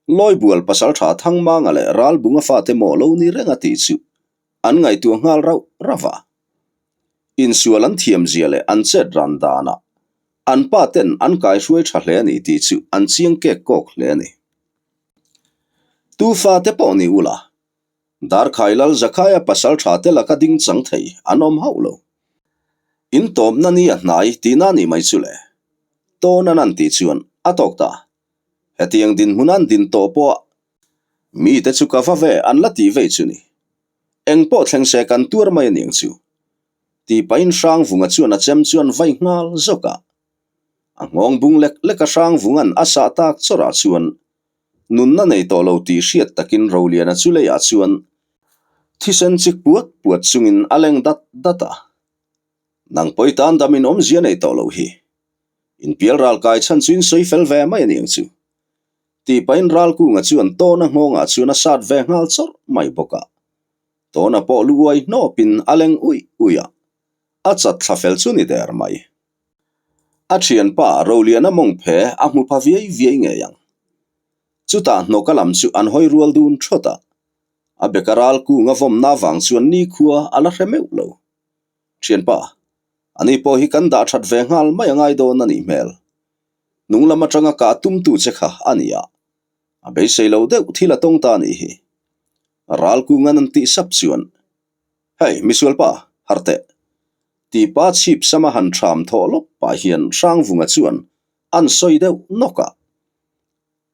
Lawibual pasaltha Thangmanga leh Ralbunga fate maw lo ni reng a tih chu an ngaihtuah nghal rauh rauh a. Insual an thiamzia leh an chet ran danah an pa ten an kaihruai tha hle a ni tih chu an chiang kek kawk hle a ni. Tu fate pawh ni ula, Darkhai Lal Zakhaia pasal tha te laka ding chang thei an awm hauh lo. In tawpna ni a hnai tihna a nih mai chu le. Tawn an an tih chuan a tawk ta. Hetiang dinhmun an din tawh pawha mite chu ka va ve an la tih vei chu ni. Eng pawh thleng se kan tuar mai aniang chu. Tih pahin Hrangvunga chuan a chem chuan vai nghal zawk a. A nghawng bung lek lek a Hrangvunga'n a sah tak chawrah chuan nunna nei tawh lo tih hriat takin Roliana chu leiah chuan thisen chik puat puat chungin a leng dat dat a. Nang pawi tan damin awmzia nei tawh lo hi. Inpial ral kai chhan chu in sawi fel ve mai aniang chu. Tih pahin Ralkunga chuan Tawna nghawngah chuan a sat ve nghal chawrh mai bawk a. Tawna pawh lu uai hnawpin a leng uih uih a, a chat thla fel chu ni der mai. A thianpa Roliana mawng phe a hmu pha viai viai ngei ang. Chutah hnawka lam chu an hawi rual dun thawt a, a beka Ralkunga vawmna vang chuan nikhua a la hre meuh lo. Thianpa, ani pawh hi kan dah that ve nghal mai a ngai dawn a nih hmel. Hnung lam atanga kah tumtu che kha a ni a, a beisei lo deuh thil a tawng ta a nih hi. Ralkungan an tih sap chuan, Hei, misualpa, harh teh. Tipa chhip sama han ṭham thawh lawp pah hian Hrangvunga chuan an sawi deuh nawk a.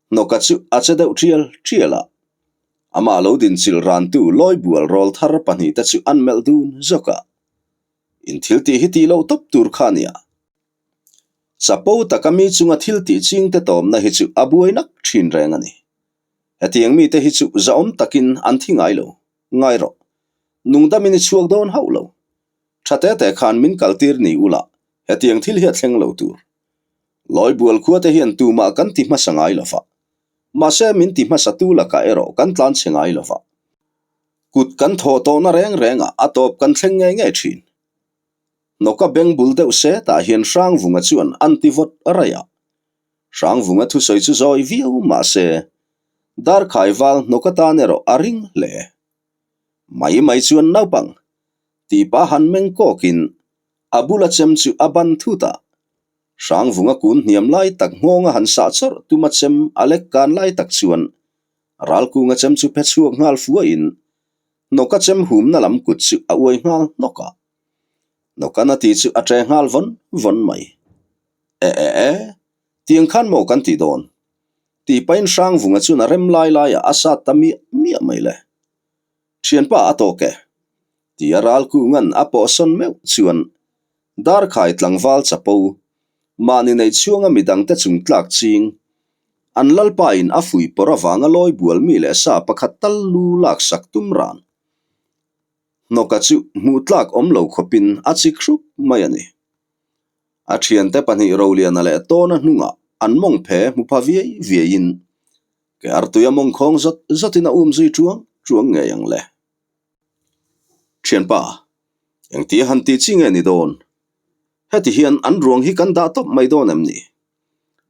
Hnawka chu a che deuh ṭial ṭial a. Amah lo dinchilh rantu Lawibual rawl thar pahnihte chu an melh dun zawk a. In thil tih hi tih loh tawp tur kha a nia. Chapo taka mi chunga thil tih chingte tawmna hi chu a buai nak ṭhin reng a ni. Hetiang mite hi chu zahawm takin an thi ngai lo. Ngai rawh. Nungdamin i chhuak dawn hauh lo. Ṭha te te khan min kaltir ni ula, hetiang thil hi a thleng lo tur. Lawibual khuate hian tumah kan ti hmasa ngai lo va. Mahse min ti hmasa tu lakah erawh kan tlan chhe ngai lo va. Kut kan thawh tawhna reng rengah a tawp kan thleng ngei ngei thin. Hnawka beng bul deuh se tah hian Hrangvunga chuan an ti vawt raih a. Hrangvunga thusawi chu zawi viau mah se, Darkhai val hnawka tan erawh a ring hle. Mai mai chuan naupang tih pa han meng kawkin a bula chem chu a ban thut a. Hrangvunga kun hniam lai tak nghawnga han sah chawrh tuma chem a lek kan lai tak chuan Ralkunga chem chu phe chhuak nghal fuahin hnawka chem humna lam kut chu a uai nghal hnawk a. Hnawkan a ti chu a ṭe nghal vawn vawn mai. E e e, tiang khan maw kan tih dawn? Tih pahin Hrangvunga chuan a rem lai laiah a sat ta miah miah mai le. Thianpa a tawk e. Tia Ralkunga'n a pawhsawn meuh chuan Darkhai tlangval chapo, mahni nei chhuanga midangte chung tlak ching, an lalpain a fuih pawrh avanga lawi bual mi leh sa pakhat tal lu laksak tum ran. Hnawka chu hmuh tlak awm lo khawpin a chik hrup mai a ni. A thiante pahnih Roliana leh Tawna hnungah an mawng phe hmu pha viai viaiin ke artui a mawng khawng zawt zawtin a um zui tuang tuang ngei ang le. Thianpa, engtia han tih chi nge ni dawn? Heti hian an ruang hi kan dah tawp mai dawn em ni?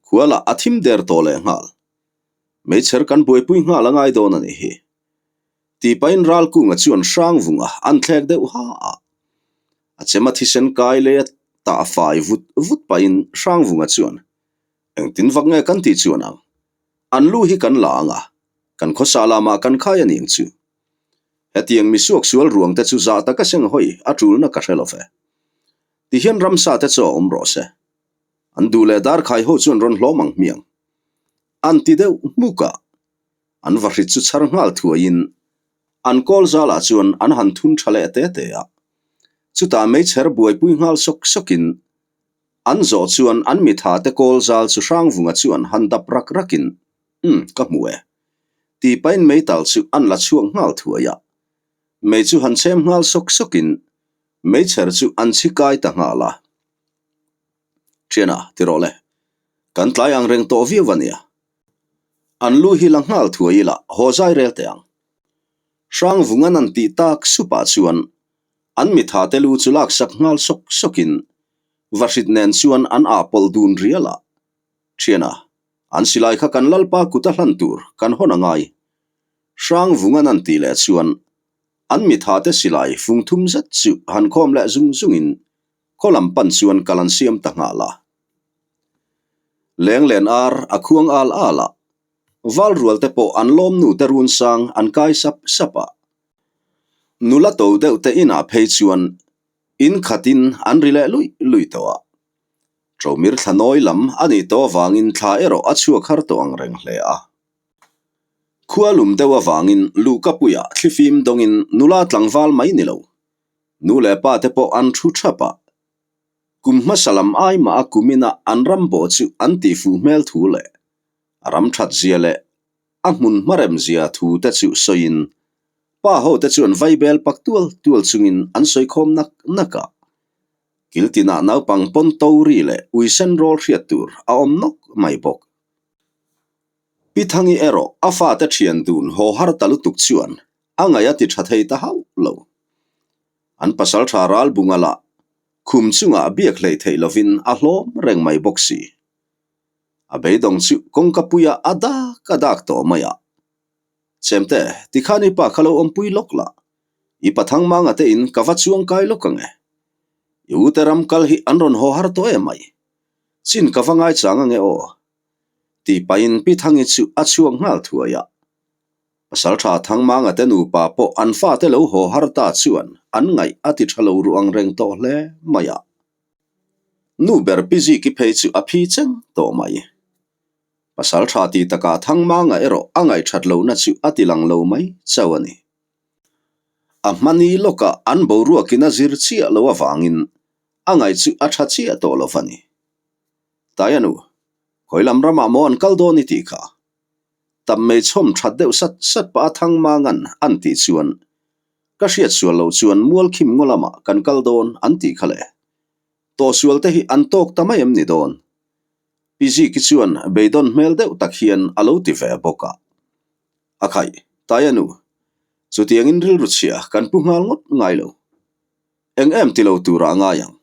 Khualah a thim der tawh leh nghal. Meichher kan buaipui nghal a ngai dawn a nih hi. Tih pahin Ralkunga chuan Hrangvunga an thlek deuh ha a. A chema thisen kai lei a tah fai vut vut pahin Hrangvunga chuan, Engtin vak nge kan tih chuan ang? An lu hi kan la ang a, kan khawsa lamah kan khai a ning chu. Hetiang misuak sual ruang te chu zah taka seng hawi a tulna ka hre lo ve. Tihian ramsa te chu a awm rawh se. An duh leh darkhai ho chuan rawn hlawm ang hmiang. An ti deuh hmuk a, an vahrit chu chhar nghal thuaiin an kawl zalah chuan an han thun tha leh te te a. Chutah meichher buaipui nghal sawk sawkin an zawh chuan an mitha te kawl zal chu Hrangvunga chuan han dap rak rakin Umm, ka hmu e. Tih pahin meital chu an la chhuak nghal thuai a. Mei chu han chhem nghal sawk sawkin meichher chu an chhi kai ta nghal a. Thiana, ti rawh le. Kan tlai ang reng tawh viau a nia. An lu hi la nghal thuai ila haw zai rel teh ang. Hrangvungan an tih tak supah chuan an mitha te lu chu laksak nghal sawk sawkin vahrit nen chuan an ah pawlh dun rial a. Thiana, an silai kha kan Lalpa kut a hlan tur kan hawn a ngai. Hrangvungan an tih leh chuan an mitha te silai fung thum zet chu han khawm leh zung zungin khaw lam pan chuan kal an siam ta nghal a. Lenglen ar a khuang al al a, val rual te pawh an lawm nu te run sang an kai sap sap a. Nula to deuh te inah phei chuan in khatin an ri leh luih luih tawh a. Ṭomir thla nawi lam a nih tawh avangin thla erawh a chhuak har tawh ang reng hle a. Khua lum deuh avangin luhkapuiah thlifim dawngin nula tlangval mai ni lo, nu leh pa te pawh an thu thap a. Kum hmasa lam ai mah a kumina an ram bawh chu an tihfuh hmel thu leh a ram that zia leh a hmun hmarem zia thu te chu sawiin pa ho te chuan vaibel pak tual tual chungin an sawi khawm nak nak a. Kil tinah naupang pawn to ri leh uisen rawl hriat tur a awm nawk mai bawk. Pi Thangi erawh a fate thian dun haw har ta lutuk chuan a ngaih a ti tha thei ta hauh lo. An pasal tha ral bunga lah khum chungah biak hleih theih lovin a hlawm reng mai bawk si. A beidawng chu kawngka puiah a dak a dak tawh mai a. Chemte, tikhan i pa kha lo awmpui lawk la. I pathang manga te in ka va chuang kai lawk ang e. I ute ram kal hi an rawn haw har tawh em mai. Chin ka va ngaichang ang e aw. Tih pahin Pi Thangi chu a chhuak nghal thuai a. Pasal tha Thangmanga te nupa pawh an fate lo haw har ta chuan an ngaih a ti tha lo ruh ang reng tawh hle mai a. Nu ber Pi Ziki phei chu a phi cheng tawh mai. Pasal tha ti takah Thangmanga erawh a ngaihthat lohna chu a ti lang lo mai chauh a ni. A hmani lawkah an boruakin a zir chiah lo avangin a ngaih chu a tha chiah tawh lo va ni. Taia nu, khawi lam ramah maw an kal dawn i tih kha? Tam mei chhawm that deuh sat sat pah a thang mangan an tih chuan ka hriat sual loh chuan Mualkhim ngaw lamah kan kal dawn an tih kha le. Tawhsual te hi an tawk ta mai em ni dawn? Pi Ziki chuan beidawn hmel deuh tak hian a lo ti ve bawk a. A khaih, Taia nu. Chutiangin rilru chhia kan pu nghal ngawt ngai lo. Eng em ti lo turah a ngai ang.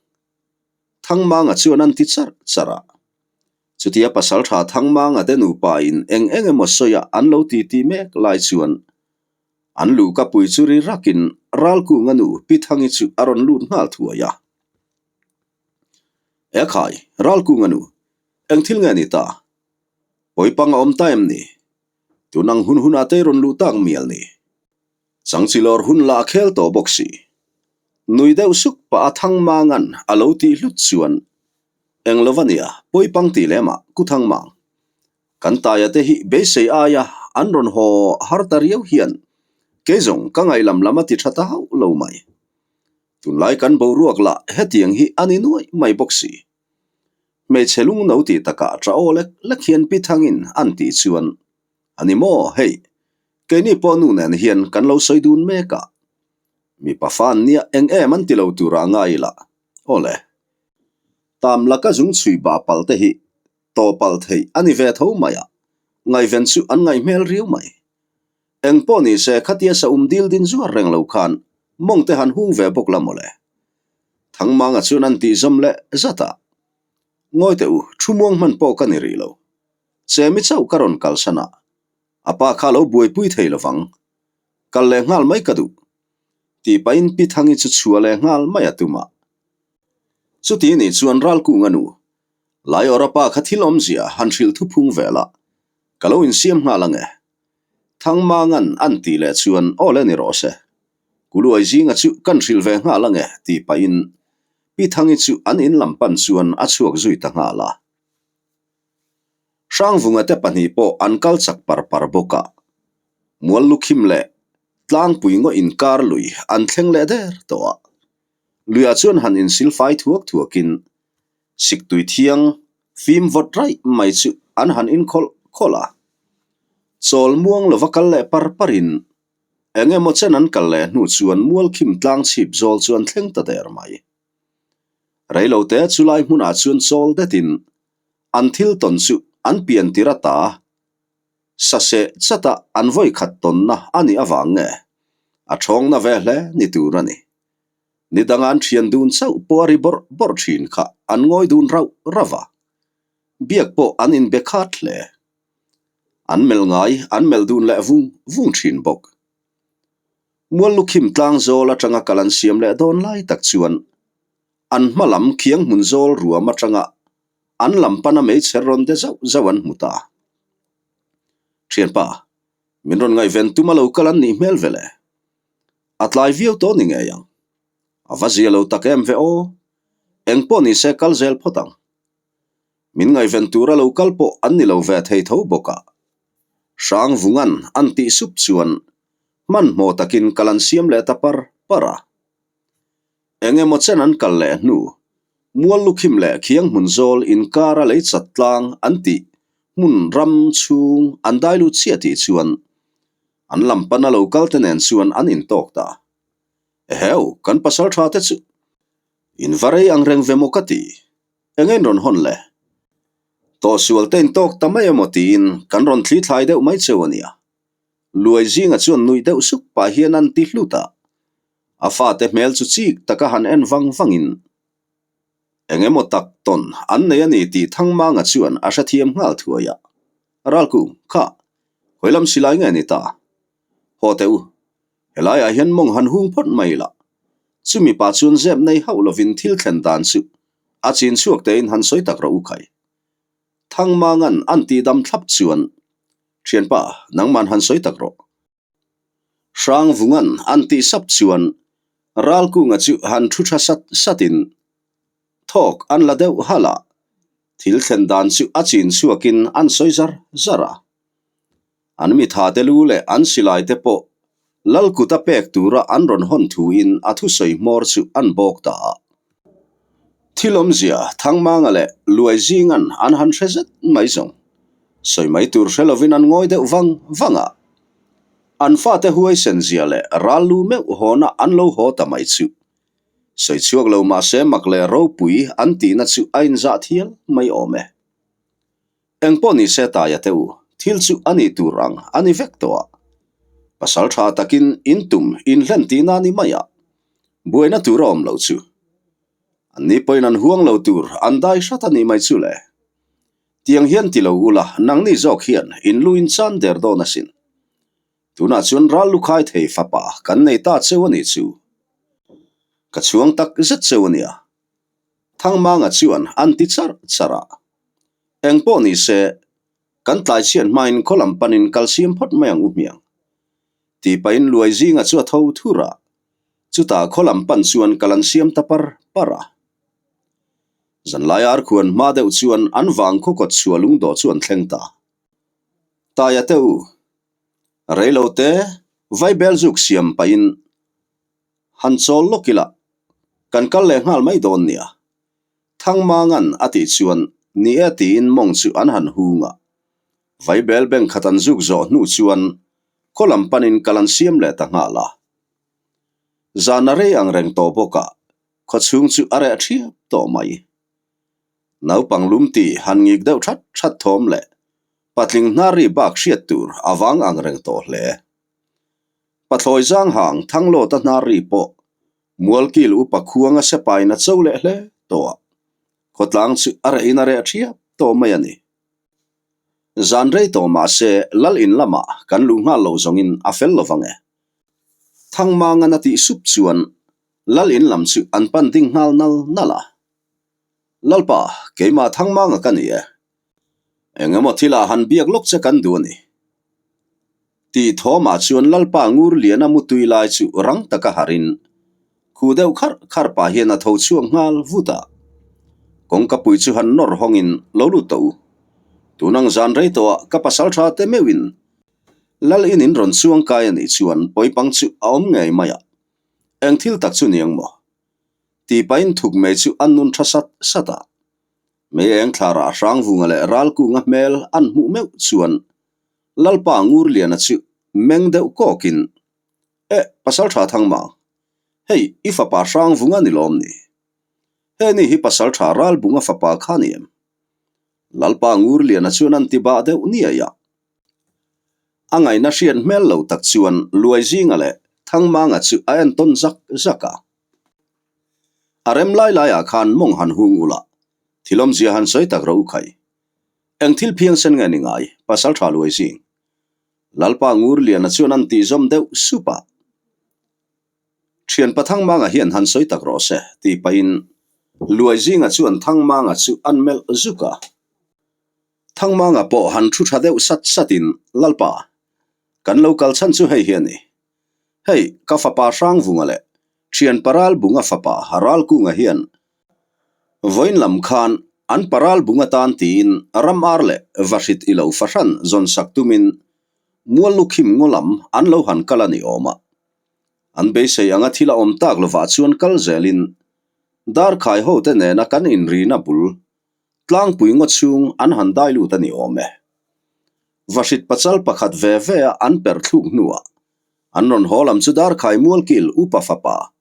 Thangmanga chuan an ti charh charh a. Chutia pasaltha Thangmanga te nupa in eng eng emaw sawi a an lo ti ti mek lai chuan an luhka pui chu ri rakin Ralkunga nu Pi Thangi chu a rawn lut nghal thuai a. Ekhai, Ralkunga nu, eng thil nge ni ta? Pawipang a awm ta em ni? Tun ang hun hunah te rawn luh tak mial ni. Changchilawr hun lah a khel tawh bawk si. Nui deuh suk pah a Thangmanga'n a lo tih hlut chuan eng lo va nia, pawipang tih lemah Ku Thangmang. Kan taia te hi beisei aia an rawn haw har ta riau hian kei zawng ka ngaih lam lam a ti tha ta hauh lo mai. Tunlai kan boruak lah hetiang hi a ni nuaih mai bawk si. Hmeichhe lung no tih takah tah aw lek lek hian pi thangin an tih chuan, A ni maw hei, keini pawh nu nen hian kan lo sawi dun mek a. Mipa fa an nia eng em an ti lo turah ngai ila, aw le. Tam laka zung chhui bah pal te hi tawh palh theih a ni ve tho mai a, ngaihven chu an ngaih hmel riau mai. Eng pawh ni se khatia sa um dil din zuar reng lo khan mawng te han hung ve bawk la mawle. Thangmanga chuan an tih zawm leh zat a. Ngawi teh u, thu muang hman pawh ka ni rih lo. Chemi chauh ka rawn kalsan a, a pa kha lo buaipui thei lovang. Kal leh nghal mai ka duh. Tih pahin Pi Thangi chu chhuah leh nghal mai a tum a. Chuti nih chuan Ralkunga nu, Laiawra pa kha thil awmzia han hrilh thuphung vel a, ka lo insiam nghal ang e. Thangmanga'n an tih leh chuan aw le ni rawh se. Kuluai zinga chu kan hrilh ve nghal ang e tih pahin Pi Thangi chu an in lam pan chuan a chhuak zui ta nghal a. Hrangvunga te pahnih pawh an kal chak par par bawk a. Mual lukhim leh tlangpui ngaw inkar lui an thleng leh der tawh a. Luiah chuan han insilfai thuak thuakin Siktui thiang fim vawt raih mai chu an han inkhawlh khawlh a. Chawl muang lova kal leh par parin eng emaw chen an kal leh hnu chuan mualkhim tlang chhip zawl chu an thleng ta der mai. Reilote chulai hmunah chuan chawl detin an thil tawn chu an pian tir ata saseh chata an vawi khat tawnna a nih avang nge a thawngna ve hle ni tur a ni. Ni danga an thian dun chauh pawh a ri bawrh bawrh thin kha an ngawi dun rauh rauh a, biak pawh an inbe khat hle. An melh ngai an melh dun leh vung vung thin bawk. Mual lukhim tlang zawl atanga kal an siam leh dawn lai tak chuan an hma lam khiang hmun zawl ruam atanga an lam pana meichher rawn de zauh zauh an hmu ta. Thianpa, min rawn ngaihven tum a lo kal an nih hmel ve le. A tlai viau tawh ni ngei ang. A va zia lo tak em ve aw. Eng pawh ni se kal zel phawt ang. Min ngaihven tura lo kal pawh an ni lo ve thei tho bawk a. Hrangvungan an tih sup chuan hmanhmawh takin kal an siam leh ta par par a. Eng emaw chen an kal leh hnu, mual lukhim leh khiang hmun zawl inkara lei chat tlang an tih hmun ram chhung an dai lut chiah tih chuan An lam pana lo kal te nen chuan an intawk ta. Eheu, kan pasal tha te chu in va rei ang reng ve maw ka ti. Eng in rawn hawn le? Tawhsual te intawk ta mai emaw tiin kan rawn thli thlai deuh mai cheu a nia. Luai zinga chuan nuih deuh suk pah hian an ti hlut a. A fate hmel chu chik taka han en vang vangin eng emaw tak tawn an nei a ni tih Thangmanga chuan a hrethiam nghal thuai a. Ralku, kha, hawi lam silai nge ni ta? Haw teh u, helaiah hian mawng han hung phawt mai ila. Chumi pa chuan zep nei hauh lovin thil thlen dan chu a chin chhuak tein han sawi tak rawh u khai. Thangmanga'n an tihdam thlap chuan, Thianpa, nangman han sawi tak rawh. Hrangvunga'n an tih sap chuan Ralkunga chu han thu tha sat satin thawk an la deuh halh a, thil thlen dan chu a chin chhuakin an sawi zar zar a. An mitha te lu leh an silai te pawh Lal kuta pek tura an rawn hawn thuin a thusawi hmawr chu an bawk ta a. Thil awmzia Thangmanga leh Luai zinga'n an han hre zet mai zawng. Sawi mai tur hre lovin an ngawi deuh vang vang a. An fate huaisen zia leh ral lu meuh hawna an lo haw ta mai chu. Sawi chhuak lo mahse mak leh ropui an tihna chu a inzah thial mai awm e. Eng pawh ni se taia te u, thil chu a nih tur ang a ni vek tawh a. Pasal tha takin in tum in hlen tihna ni mai a, buaina tur a awm loh chu. Anni pawhin an huang lo tur an dai hrat a nih mai chu le. Tiang hian ti lo ula nangni zawk hian in lu in chan der dawn asin. Tunah chuan ral lu khai thei fapa kan nei ta cheu a nih chu. Ka chhuang tak zet cheu a nia. Thangmanga chuan an ti charh charh a. Eng pawh ni se, kan tlai chhiat hmain khaw lam panin kal siam phawt mai ang u hmiang. Tih pahin luai zinga chu a tho thur a. Chutah khaw lam pan chuan kal an siam ta par par a. Zanlai arkhuan hma deuh chuan an vang khaw kawt chhuah lungdawh chu an thleng ta. Taia te u, reilo te vaibel zuk siam pahin han chawl lawk ila, kan kal leh nghal mai dawn nia. Thangmangan a tih chuan ni e tiin mawng chu an han hung a. Vaibel beng khat an zuk zawh hnu chuan khaw lam panin kal an siam leh ta nghal a. Zan a rei ang reng tawh bawk a, khaw chhung chu a reh thiap tawh mai. Naupang lum ti han ngik deuh that that thawm leh patling hnar ri bak hriat tur a vang ang reng tawh hle. Pathlawi zang hang Thanglawta hnar ri pawh Mualkil upa khuanga sepain a cho leh hle tawh a, khawtlang chu a rehin a reh thiap tawh mai a ni. Zan rei tawh mah se Lal in lamah kan luh nghal lo zawngin a fel lo vang e. Thangmangan a tih sup chuan Lal in lam chu an pan ding nghal nal nal a. Lalpa, keimah Thangmanga ka ni e. Eng emaw thilah han biak lawk che kan duh a ni. Tih thawmah chuan Lalpa ngur liana mutui lai chu rang taka harin khu deuh kharh kharh pah hian a tho chhuak nghal vut a. Kawngkapui chu han nawr hawngin lo lut tawh u. Tunang zan rei tawhah ka pasal tha te meuhin Lal in in rawn chuang kai a nih chuan pawipang chu a awm ngei mai a. Eng thil tak chu niang maw? Tih pahin thuk mei chu an nun tha sat sat a. Mei eng thlarah Hrangvunga leh Ralkunga hmel an hmuh meuh chuan Lalpa Ngurliana chu meng deuh kawkin, Eh, Pasaltha Thangmang, hei i fapa Hrangvunga ni lawm ni? He ni hi Pasaltha Ralbunga fapa kha ni em? Lalpa Ngurliana chuan an ti bah deuh niai a. A ngaihna hriat hmel lo tak chuan Luaizinga leh Thangmanga chu a entawn zak zak a. A rem lai laiah khan mawng han hung ula, thil awmzia han sawi tak rawh u khai. Eng thil phiangsen nge ni ngai, Pasaltha Luaizing? Lalpa Ngurliana chuan an tih zawm deuh sup a. Thianpa Thangmanga hian han sawi tak rawh se, tih pahin Luaizinga chuan Thangmanga chu an melh zuk a. Thangmanga pawh han thu tha deuh sat satin, Lalpa, kan lo kal chhan chu hei hi a ni. Hei, ka fapa Hrangvunga leh thian Paral Bunga fapa Ralkunga hian vawiin lam khan an Paral Bunga tan tiin ram ar leh vahrit i lo fahran zawn sak tumin mual lukhim ngaw lam an lo han kal a ni awm a. An beisei anga thil a awm tak lovah chuan kal zelin Darkhai hote nena kan inrina bul Tlangpui ngaw chhung an han dai lut a ni awm e. Vahrit pachal pakhat ve ve a an per thluk hnuah an rawn haw lam chu Darkhai Mualkil upa fapa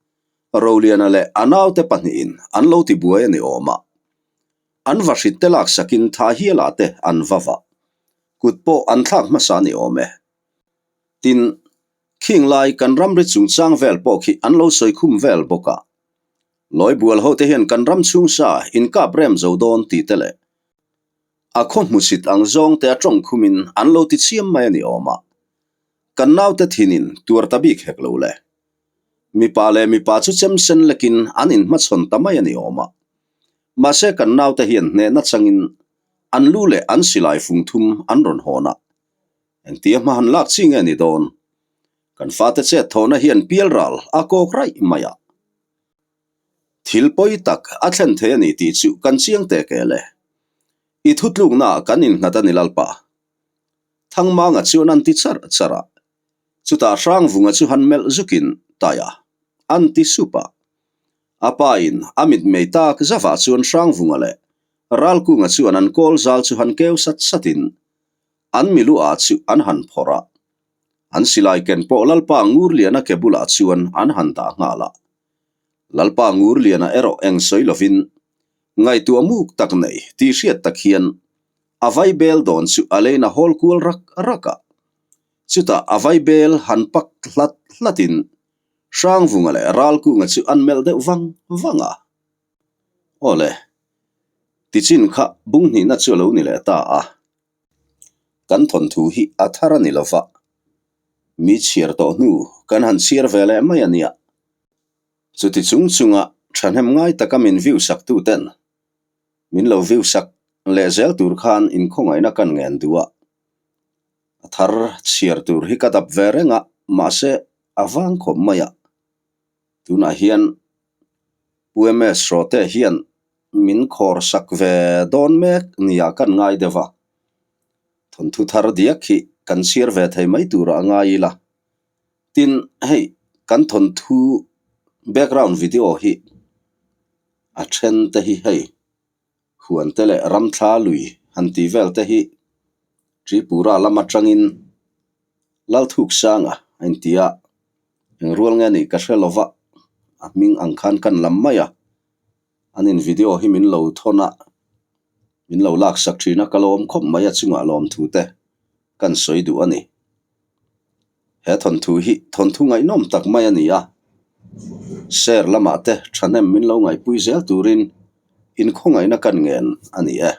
Roliana leh a naute pahnihin an lo ti buai a ni awm a. An vahrit te laksakin tha hialah te an va vah. Kut pawh an thlak hmasa a ni awm e. Tin, khing lai kan ramri chungchang vel pawh khi an lo sawi khum vel bawk a. Lawi bual hote hian kan ram chhung sa inkap rem zo dawn tih te leh a khaw hmusit ang zawng te a tawng khumin an lo ti chiam mai a ni awm a. Kan naute thinin tuar ta bik hek lo le. Mipa leh mipa chu chem sen lekin an inhmachhawn ta mai a ni awm a. Mahse kan naute hian hnehna changin an lu leh an silai fung thum an rawn hawn a. Engtia hma han lak chi nge ni dawn? Kan fate chet thawhna hian pialral a kawk raih mai a. Thil pawi tak a thlen thei a ni tih chu kan chiang teh kel e. I thutluknaah kan innghat a ni Lalpa. Thangmanga chuan an ti charh charh a. Chutah Hrangvunga chu han melh zukin Taia an ti sup a. A pa in a mitmei tak zavah chuan Hrangvunga leh Ralkunga chuan an kawl zal chu han keu sat satin an milu ah chu an han phawrh a. An silai ken pawh Lalpa Ngurliana ke bulah chuan an han dah nghal a. Lalpa Ngurliana erawh eng sawi lovin ngaihtuah muk tak nei tih hriat tak hian a vai bel dawn chu a leina hawl kual rak rak a. Chutah a vaibel han pak hlat hlatin Hrangvunga leh Ralkunga chu an melh deuh vang vang a. Aw le, tichin kha bung hnihna chu a lo ni leh ta a. Kan thawnthu hi a thar a ni lo va, mi chhiar tawh hnu kan han chhiar ve leh mai a nia. Chuti chung chunga thahnem ngai taka min view sak tu ten min lo view sak leh zel tur khan inkhawngaihna kan ngen duh a. A thar chhiar tur hi ka dap ve reng a, mahse a vang khawp mai a. Tunah hian Pu MS Hrawte hian min khawr sak ve dawn mek nia kan ngai deuh a. Thawnthu thar diak hi kan chhiar ve thei mai turah a ngai ila. Tin, hei kan thawnthu background video hi a then te hi hei huan te leh ramthla lui han tih vel te hi Tripura lam atangin Lalthuksanga a inti a, eng rual nge nih ka hre lo va, a hming ang khan kan lam mai a, an in video hi min lo thawn a, min lo laksak thin a, ka lawm khawp mai a chungah lawmthu te kan sawi duh a ni. He thawnthu hi thawnthu ngaihnawm tak mai a ni a, share lamah te thahnem min lo ngaihpui zel turin inkhawngaihna kan ngen a ni e.